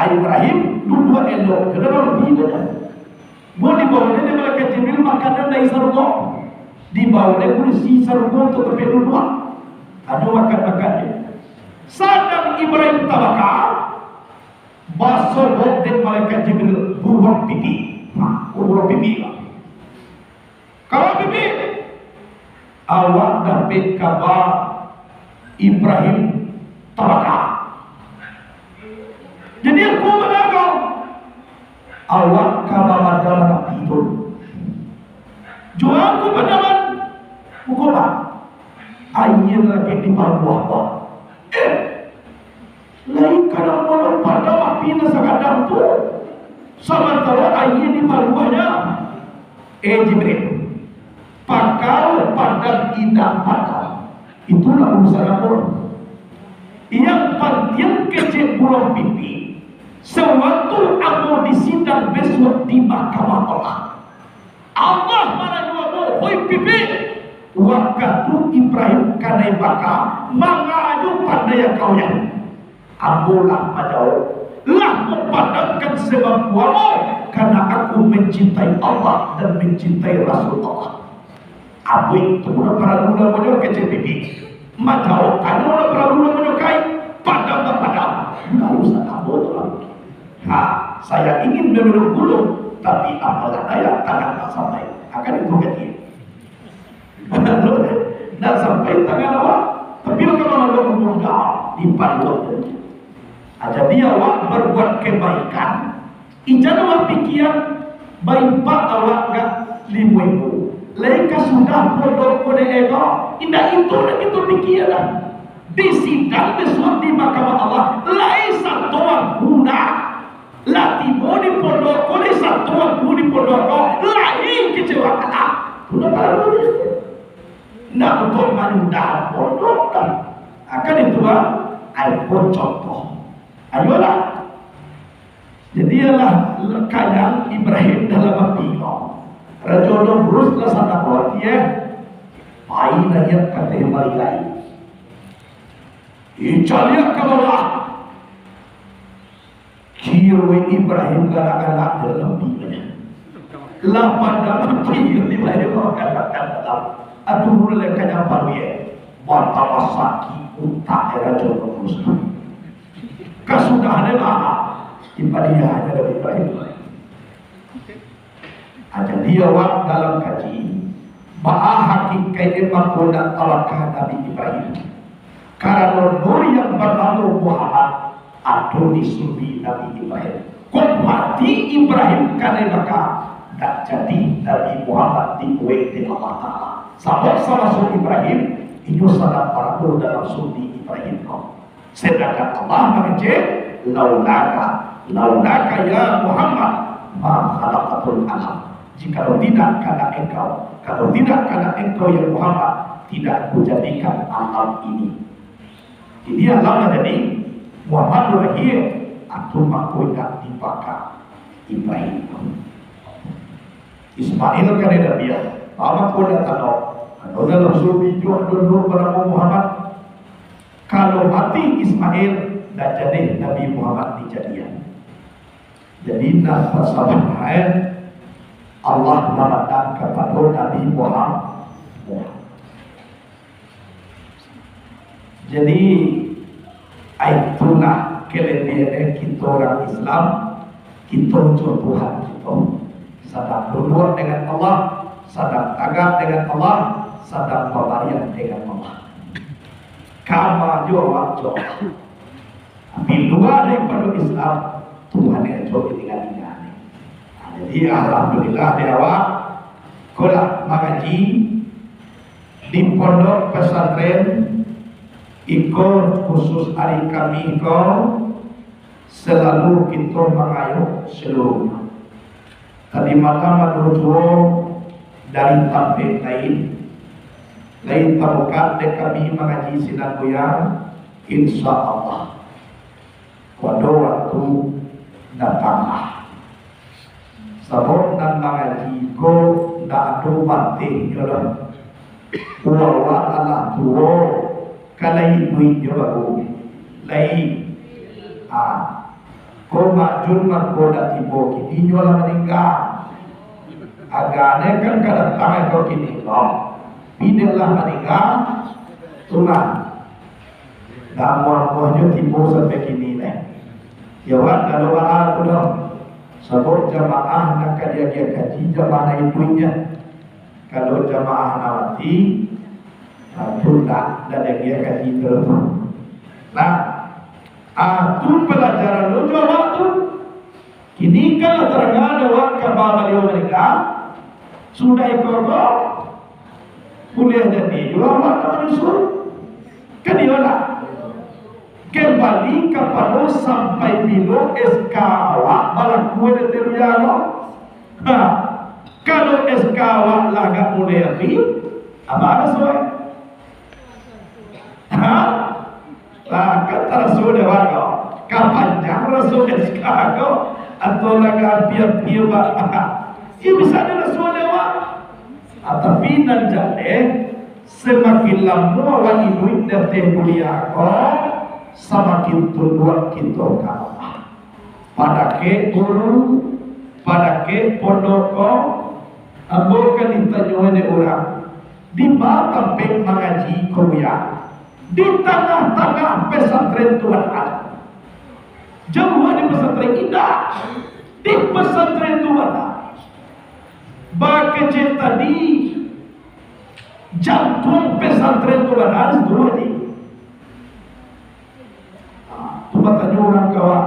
Ibrahim duduak elok, ka dalam api ko. Mun dibao dek malaikat Jibril makanan dari sarugo, dibao dek kurisi sarugo untuak tampek duduak. Ado makan-makan dek. Sadang Ibrahim tabaka, basobok dek malaikat Jibril buruang pipi. Ha, buruang pipi. Kawan pipi, awak dapek kaba Ibrahim tabaka. Awak ka mamadam api tu. Jua ko padaman. Muko, Pak. Aia lagi di paluah, Pak. Eh, lai ka namo lo padam api nan sagadang tu, samantaro aia di paluahnyo. Eh, Jibril, pakaro padam indak padam, itulah urusan ambo. Yang pantiang kecek buruang pipik, sawaktu ambo di sidang bisuak di Mahkamah Allah. Allah marayu ambo, hoi pipik, wakatu Ibrahim kanai baka, manga jo pandai angkau nyo. Ambo lah manjawab, lah mampadamkan samampu ambo, karano aku mancintai Allah dan mancintai Rasul Allah. Amuik tu nan paralu namonyo kecek pipik. Manjawab tanyo nan paralu namonyo kai. Padam tak padam, urusan ambo tu lah. Ha, saya ingin memeluk gulu, tapi apalah daya, tangan tak sampai. Akan itu kecek. Nak sampai tangan awak, tapi bagaimana kalau di paluah. Ah, jadi awak berbuat kebaikan, ijan awak pikian, baimpak awak ka limo ibu. Lai ka sudah pondok ko dek ego, indak itu nan kito pikia lah. Di sidang bisuak di Mahkamah Allah, lai sato angku nak. Lah tibo di pondok ko, lai sato angku di pondok ko, lai kecewa. Ah, tu lah baru. Ndak untuak manunda pondok kan. Akan itu, ah, ai pun contoh. Ayolah. Jadi, ialah kanyang Ibrahim dalam api ko. Rajo Namrud lah sanang hati, eh. Pai naiak ka ateh baligai. Dicaliak ka bawah. Kiro Ibrahim galak-galak dalam api. Lah padam api Ibrahim galak-galak dalam. Atuh mulai kanyang paruik. Batambah sakik utak Rajo Namrud. Kasudahan lah, dipadiahan dari Ibrahim. Ah, jadi awak dalam kaji, baa hakikaiknyo mangko ndak tabaka Nabi Ibrahim. Karano nur yang banamo Muhammad ado di sulbi Nabi Ibrahim. Kok mati Ibrahim kanai baka, ndak jadi Nabi Muhammad dibuek dek Allah Ta'ala. Sabab samaso Ibrahim, inyo sadang barado dalam sulbi Ibrahim ko. Sedangkan Allah mangecek, "Laulaka, laulaka ya Muhammad, ma khalaqtul alam." Jikalau tidak karena engkau, kalau tidak karena engkau ya Muhammad, tidak Aku jadikan alam ini. Jadi alam lah jadi, Muhammad tu lahia, atau mako indak dibaka Ibrahim. Ismail kan ado biak, mako indak tando, ado dalam sulbi juo ado nur banamo Muhammad. Kalau mati Ismail, ndak jadi Nabi Muhammad dijadian. Jadi, nan pasabab lain, Allah mamandang kapado Nabi Muhammad. Jadi, itulah kelebihan kito urang Islam, kito jo Tuhan kito. Sadang duduak dengan Allah, sadang tagak dengan Allah, sadang babariak dengan Allah. Kama jo awak jo Allah. Tapi lua daripado Islam, Tuhan nan jo ditingga-tingga. Nah, jadi, alhamdulillah, di awak ko lah mangaji di pondok pesantren, iko khusus ari Kamih ko, selalu kito mangayo seluruh. Tadi malam ado juo dari tampek lain, lain tabuka dek kami mangaji sinan buya, insya Allah. Pado waktu datanglah. Sabab nan mangaji ko ndak ado batehnyo doh. Awak alah tuo, ka lai iduik jo baru. Lai. Ah. Ko Mak Jun mako dak tibo kini, inyo lah maningga. Agaknyo kan ka datang ko kini ko. Bini lah maningga. Tu lah. Dak amuah-amuahnyo tibo sampai kini neh. Yo, Wan, kalau baa tu doh. Sabab jamaah nan ka diagiah kaji, jamaah nan iduiknyo. Kalau jamaah nan mati, nah, tu ndak, ndak diagiah kaji tu. Nah, ah, tu palajaran lo jo awak tu. Ini kan lah tarang dek awak kaba baliau maningga. Sudah iko ko, buliah jadi juo awak ka manyusun. Kan iyo lah. Kambali kapado sampai bilo S K awak balaku di Teruya ko. Ha. Kalau S K awak lah agak mulai abih, apo raso? Ha? Lah, kan taraso dek awak ko. Ka panjang raso S K ko, atau lah ka ampia-ampia ba-, iyo bisa diraso dek awak. Ah, tapi nan jaleh, samakin lamo awak iduik di ateh dunia ko, samakin tunduak kito ka Allah. Padakek guru, padakek pondok ko, ambo kan ditanyo dek urang, "Di ma tampek mangaji ko, Buya?" "Di tangah-tangah pesantren tu bana." Jauah di pesantren, indak. Di pesantren tu bana. Bakecek tadi, jantuang pesantren tu bana di situ, Haji. Ah, tu batanyo urang ka awak,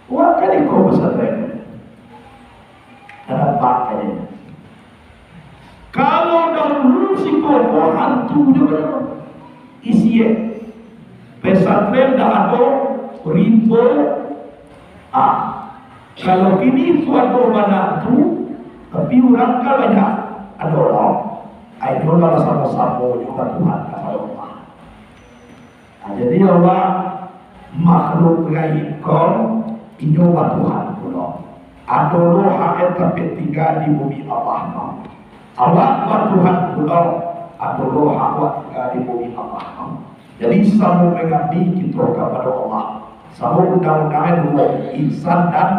"Wah, kan iko pesantren?" Kada nampak kayaknya. Kalau dahulu siko ko hantu jo banyak. Isi, eh. Pesantren dah ado, ribo. Ah, kalau kini tu ado bana tu, tapi urang kan banyak. Ado lah. Ai, ado lah basamo-samo jo Tuhan, kapado Allah. Nah, jadi awak makhluk gaib ko, inyo batuhan pulo. Ado lo hak e tampek tingga di bumi Allah ko. Awak batuhan pulo, ado lo hak awak tingga di bumi Allah ko. Jadi, samo mangabdi kito kapado Allah. Samo undang-undang e duo, insan dan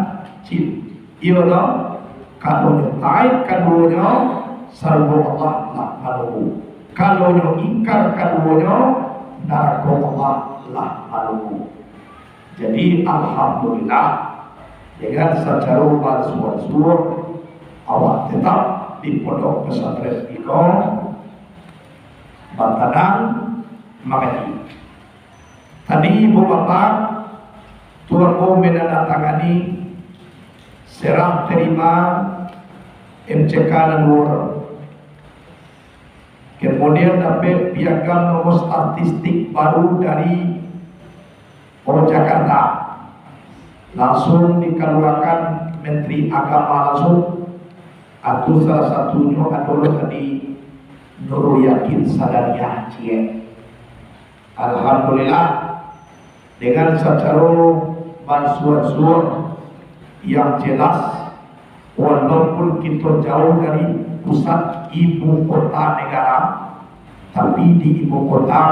jin. Iyo toh, kalau nyo taat kaduonyo, sarugo Allah lah manunggu. Kalau nyo ingkar kaduonyo, narako Allah lah manunggu. Jadi, alhamdulillah, dengan sacaro baransua-ansua, awak tetap di pondok pesantren iko batanang mangaji. Tadi ibu bapak, tuan ko manandatangani serah tarima M C K nan duo. Kemudian dapek piagam nomor statistik baru dari Jakarta. Langsung dikaluakan Menteri Agama langsung. Atau salah satunyo adalah tadi Nurul Yakin Sadariah, ciek. Alhamdulillah, dengan sacaro baransua-ansua yang jelas, walaupun kito jauah dari pusat ibu kota negara, tapi di ibu kota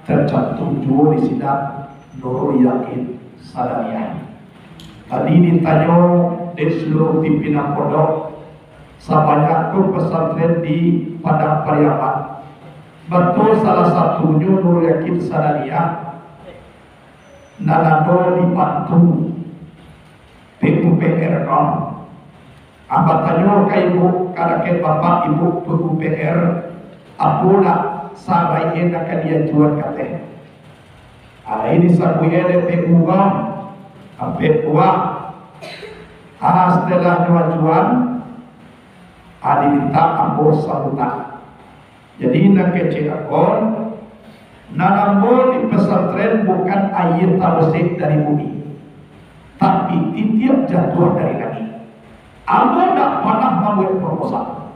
tercantum juo di sinan Nurul Yakin Sadariah. Tadi ditanyo dek saluruh pimpinan pondok, sabanyak tu pesantren di Padang Pariaman. Batua salah satunyo Nurul Yakin Sadariah, nan ado dibantu P U P R ko. Ambo tanyo ka ibu, ka dakek bapak ibu P U P R, apo nak saraik e nan ka diajuan kateh. Ari disabuik e dek P U ko, ampek buah. Ah, setelah nyo ajuan, ah, dimintak ambo sabutan. Jadi, nan kecek akon, nan ambo di pesantren bukan aia tabosek dari bumi, tapi titiak jatuah dari langik. Ambo ndak panah mambuek proposal.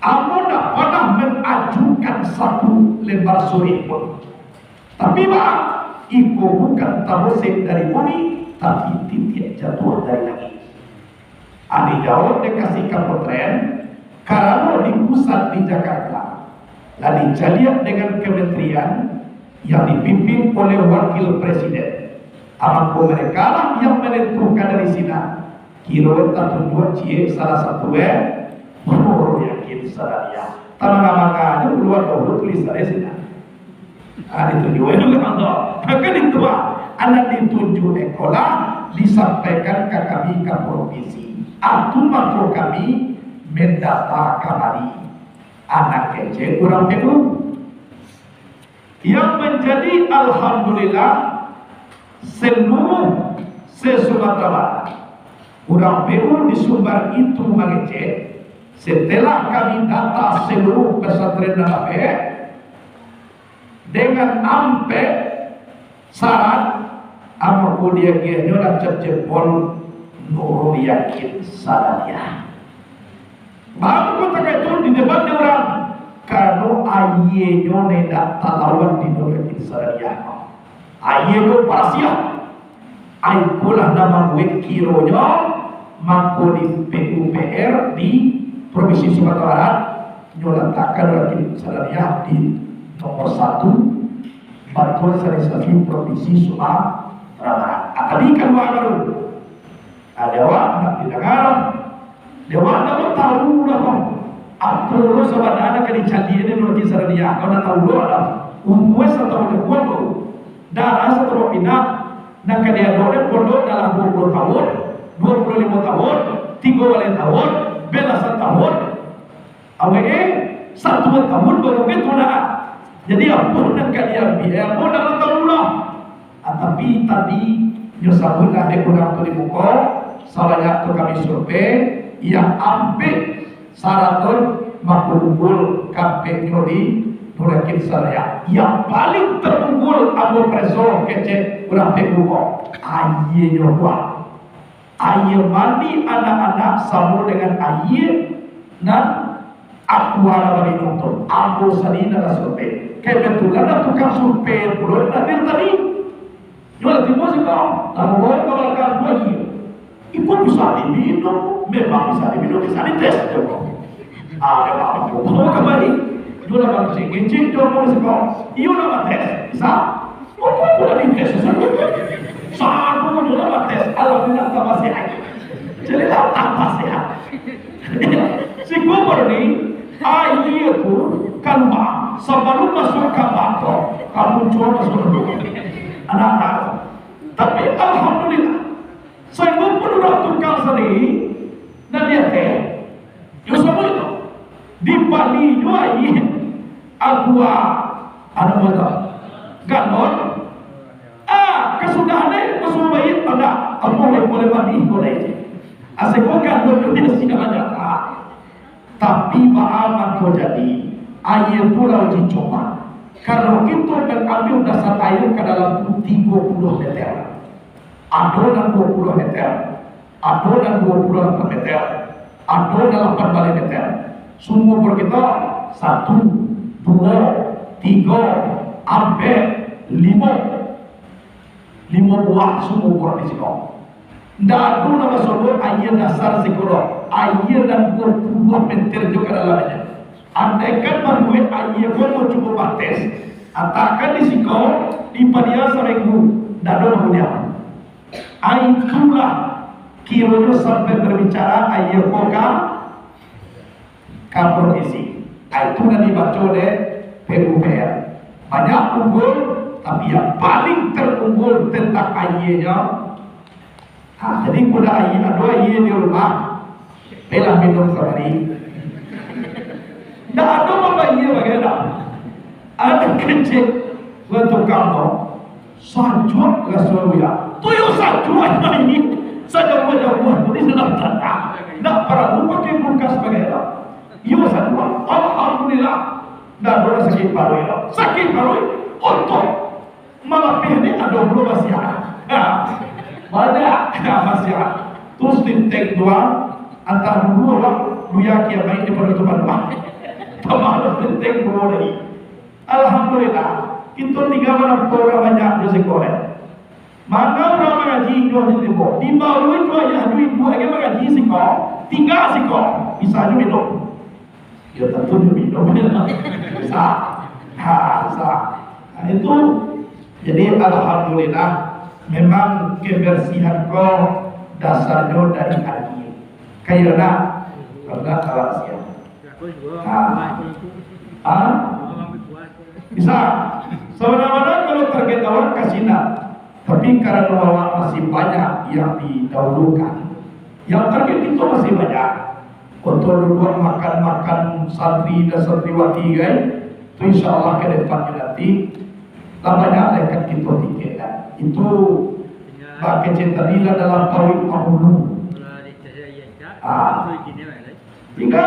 Ambo ndak panah mengajukan satu lembar surek pun. Tapi, baa, iko bukan tabosek dari bumi, tapi titiak jatuah dari langik. Adi jawab dek Kasih Kapotren, karano di pusat di Jakarta lah dicaliak dengan kementerian yang dipimpin oleh Wakil Presiden. Mako, mereka lah yang menentukan dari sinan. Kiro tatunjuak ciek salah satu, eh, Nurul Yakin Sadariah. Tamanga-manga aja keluar dahulu tulisan dari sinan. Ah, ditunjuak itu kan, toh. Maka itu, ah, anak ditunjuak sekolah, disampaikan ka kami ka provinsi. Atu mako kami mendata kamari. Anak kecek urang P U. Yang menjadi alhamdulillah seluruh se-Sumatera Barat. Urang P U di Sumbar itu mangecek, setelah kami data seluruh pesantren nan lapeh, dengan ampek syarat, ambo ko diagiahnyo lah cap jempol Nurul Yakin Sadariah. Baru ko takah itu di depan dek urang, karano aianyo nan indak talawan di Nurul Yakin Sadariah. Aianyo barasiah. Ikolah nan mambuek kironyo mangko di P U P R di Provinsi Sumatera Barat, nyo latakkan Nurul Yakin Sadariah di nomor satu bantuan sanitasi Provinsi Sumatera Barat. Ah, tadi kalua baru. Ah, di awak ndak didanga doh. Di awak ndak tahu lah, bang. Apo lo sabananyo ka dicaliak ni, Nurul Yakin Sadariah? Kau ndak tahu lo ado. Umua satahun jaguang baru. Darah satahun pinang. Nan ka diadok ni pondok dalam duo puluah tahun, duo puluah limo tahun, tigo baleh tahun, belasan tahun. Awak eh, satu tahun baru ke tu nak. Jadi, apo nan ka diambiak, apo nan lah tahu lah. Ah, tapi tadi, nyo sabuik lah dek urang tu di muko, sabanyak tu kami survei, yang ampek sarato mangko unggul kampeknyo di Nurul Yakin Sadariah. Yang paling terunggul ambo pareso kecek urang P U ko, aianyo kuat. Aia mandi anak-anak samo dengan aia nan Aqua lah baminum tu. Ambo sandiri nan lah survei. Kebetulan lah tukang survei pulo nan hadir tadi. Nyo lah tibo siko, lalu bawa ka balakang tu aia. Iko bisa diminum, memang bisa diminum, bisa dites, jar ko. Ah, memang ambo bawa kamari. Nyo lah mangecek-ngecek jo ambo siko. Iyo lah bates, bisa. Kok, kok, kok lah dites, Ustaz? Sabananyo lah bates, alhamdulillah, tambah sehat. Jadi lah tambah sehat. Siko baru ni, aia tu kalua, sabalun masuak ka bak, ka muncuang masuak dulu. Anak-anak. Tapi alhamdulillah, sainggo pun urang tukang sandiri, nan di ateh, yo samo itu. Dibali jo aia, Aqua, anu mah tu, galon. Ah, kasudahan deh, masuak baiak, indak, ambo lai buliah mandi ko lai. Asa ko galon tu tidak sida banyak. Ah. Tapi baa mangko jadi, aia tu lah uji coba. Kalau kito mangambil dasar aia ka dalam tu tigo puluah meter. Ado nan duo puluah meter, ado nan duo puluah lapan meter, ado nan lapan baleh meter. Sumua bor kito, satu, duo, tigo, ampek, limo. Limo buah sumua bor di siko. Ndak ado nan basobok aia dasar siko doh. Aia nan duo puluah meter jo ka dalamnyo. Andaikan mambuek aia ko cubo bates, atakkan di siko, dipadiam saminggu, ndak ado nan buliah. Ah, itulah kironyo sampai berbicara aia ko ka, ka provinsi. Ah, itu nan dibaco dek P U P R. Banyak unggul, tapi yang paling terunggul tentang aianyo. Ah, jadi ko dak aia, ado aia di rumah, pailah minum sabari. Ndak ado mambayia bagai dak. Ado kecek, bukan tukang tu. Sajuak raso buya. Tu yo sajuak ini. Sajauah-jauah tu di dalam tanah. Ndak paralu pakai kulkas bagai dak. Iyo sajuak. Alhamdulillah. Ndak ado sakik paruik dak. Sakik paruik. Untuak. Malapeh ni ado pulo basiak. Banyak basiak. Tu sitinteng tu, ah, antah dulu awak duya kiamaik di pado tu pado. Tambah sitinteng dulu lagi. Alhamdulillah, kito tingga manampuah urang banyak di siko, eh. Manga urang mangaji inyo di tibo. Di bawah itu ayah duit buat lagi mangaji siko. Tingga siko. Bisa juo minum. Yo, tantu nyo minum. Bisa. Ha, bisa. Nah, itu. Jadi, alhamdulillah, memang kebersihan ko dasarnyo dari hati. Kayo nak, karena kalah siang. Ha. Ha? Bisa. Sabana-bana kalau target awak ka sinan, tapi karano awak masih banyak yang didahulukan, yang target itu masih banyak. Untuak duduak makan-makan santri dan santriwati, kan? Tu insya Allah ka depannyo nanti lah banyak lah kan kito tiket, kan? Itu bakecek tadi lah dalam paruik pahulu. Ah. Tingga,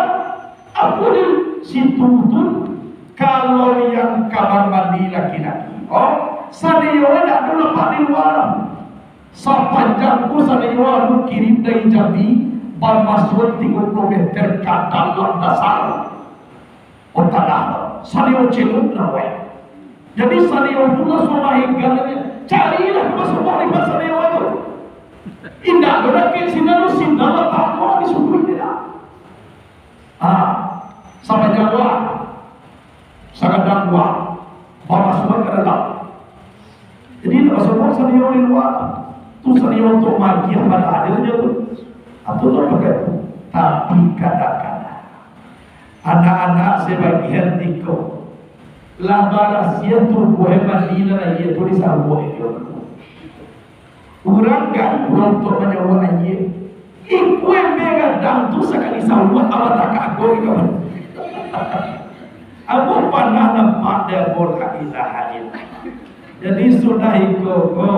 apo di situ tu, kalau yang kamar mandi laki-laki, oh, sadio ndak ado lapak di lua. Sapanjang ko sadio anu kirim dari Jambi, bamasuak tigo puluah meter ka dalam dasar. Oh, tanah tu, sadio celuk lah, weh. Jadi, sadio pulo sudah hingga, carilah masuk balik pasal dewa tu. Indak tu dah ke sinan tu, sinan lah tak mau disuruh dia dah. Ah, sampai jauh lah. Sangat jauh lah. Bapak semua ke dalam. Jadi, indak masuk sadio di lua. Tu sadio untuk magiah pada hadirnya tu. Atau tu pakai tu. Tapi kadang-kadang anak-anak sebagian iko lah barasiah tubuah mandi nan aia tu disabuak iko. Urang gaduah untuak manyauak aia. Ikua embe gadang tu sakali sauak awak takah ko iko. Ambo panah nampak dek ambo, la ilaha illallah. Jadi sudah iko ko,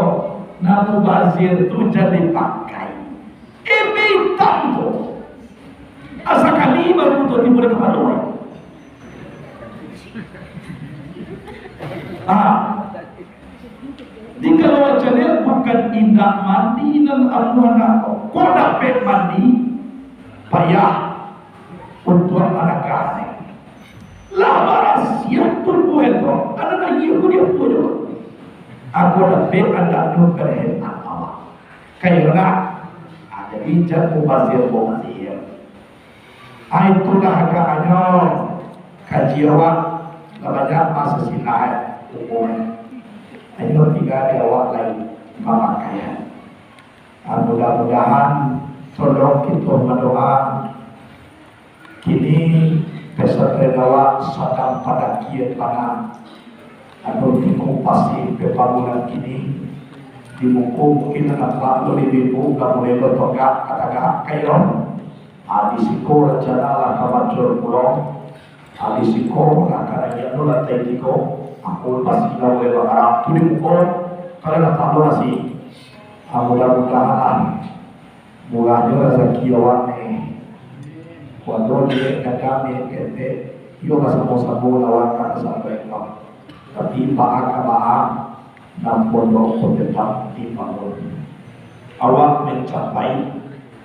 nan mubazir tu jan dipakai. Embe itam tu. Asa kali baru tu timbul kapalo. Ah. Di kalau macam ni bukan indak mandi nan amuah nak. Ko dapek mandi, payah untuak managah ni. Lah barasiah tubuah tu, anak aia ko dia punyo. Aku dapek andak tu berhemat awak. Kayo nak. Ah, jadi jan mubazir-mubazir. Ah, itulah agaknyo kaji awak, lah banyak masa silai umur. Ayo tingga di awak lai mamakaian. Ah, mudah-mudahan tolong kito badoa. Kini pesantren awak sadang padakia tanah. Ado tigo pasih pembangunan kini. Di muko mungkin nampak tu di bimbu, dah mulai bertogak, katagak kayo. Ah, di siko rancana lah ka mancur pulo. Ah, di siko lah ka naiak tu lantai tigo. Aku pasti lah mulai bakarang tu di muko. Kalau nampak tu masih. Ah, mudah-mudahan lah murahnyo razaki awak ni. Kuado dek gadang dek ketek, iyo basamo-samo lawan ka sampai kau. Tapi baa ka baa, nan pondok ko tetap dibangun. Awak mancapai,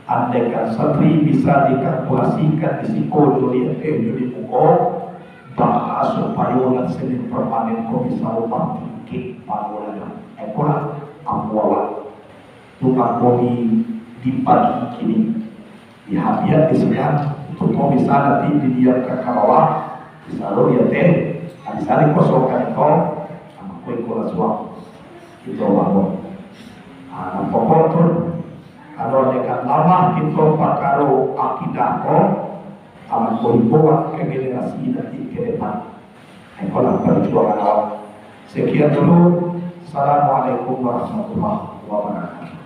andaikan satri bisa dikalkulasikan di siko jo di ateh jo di muko, baa supayo nan seni permanen ko bisa ubah tingkek bangunannyo. Ikolah ambo awak. Tukang kopi di pagi kini. Dihabiak di sinan, untuak bisa nanti didiamkan ka bawah, bisa lo di ateh, bisa dikosongkan iko, sama ko iko lah suang. Iko bangun. Ah, nan pokok tu, kalau dekat lamah kito pakaro akidah ko, aman ko imbauan ka generasi nanti ke depan. Ikolah perjuangan awak. Sekian dulu. Assalamualaikum warahmatullahi wabarakatuh.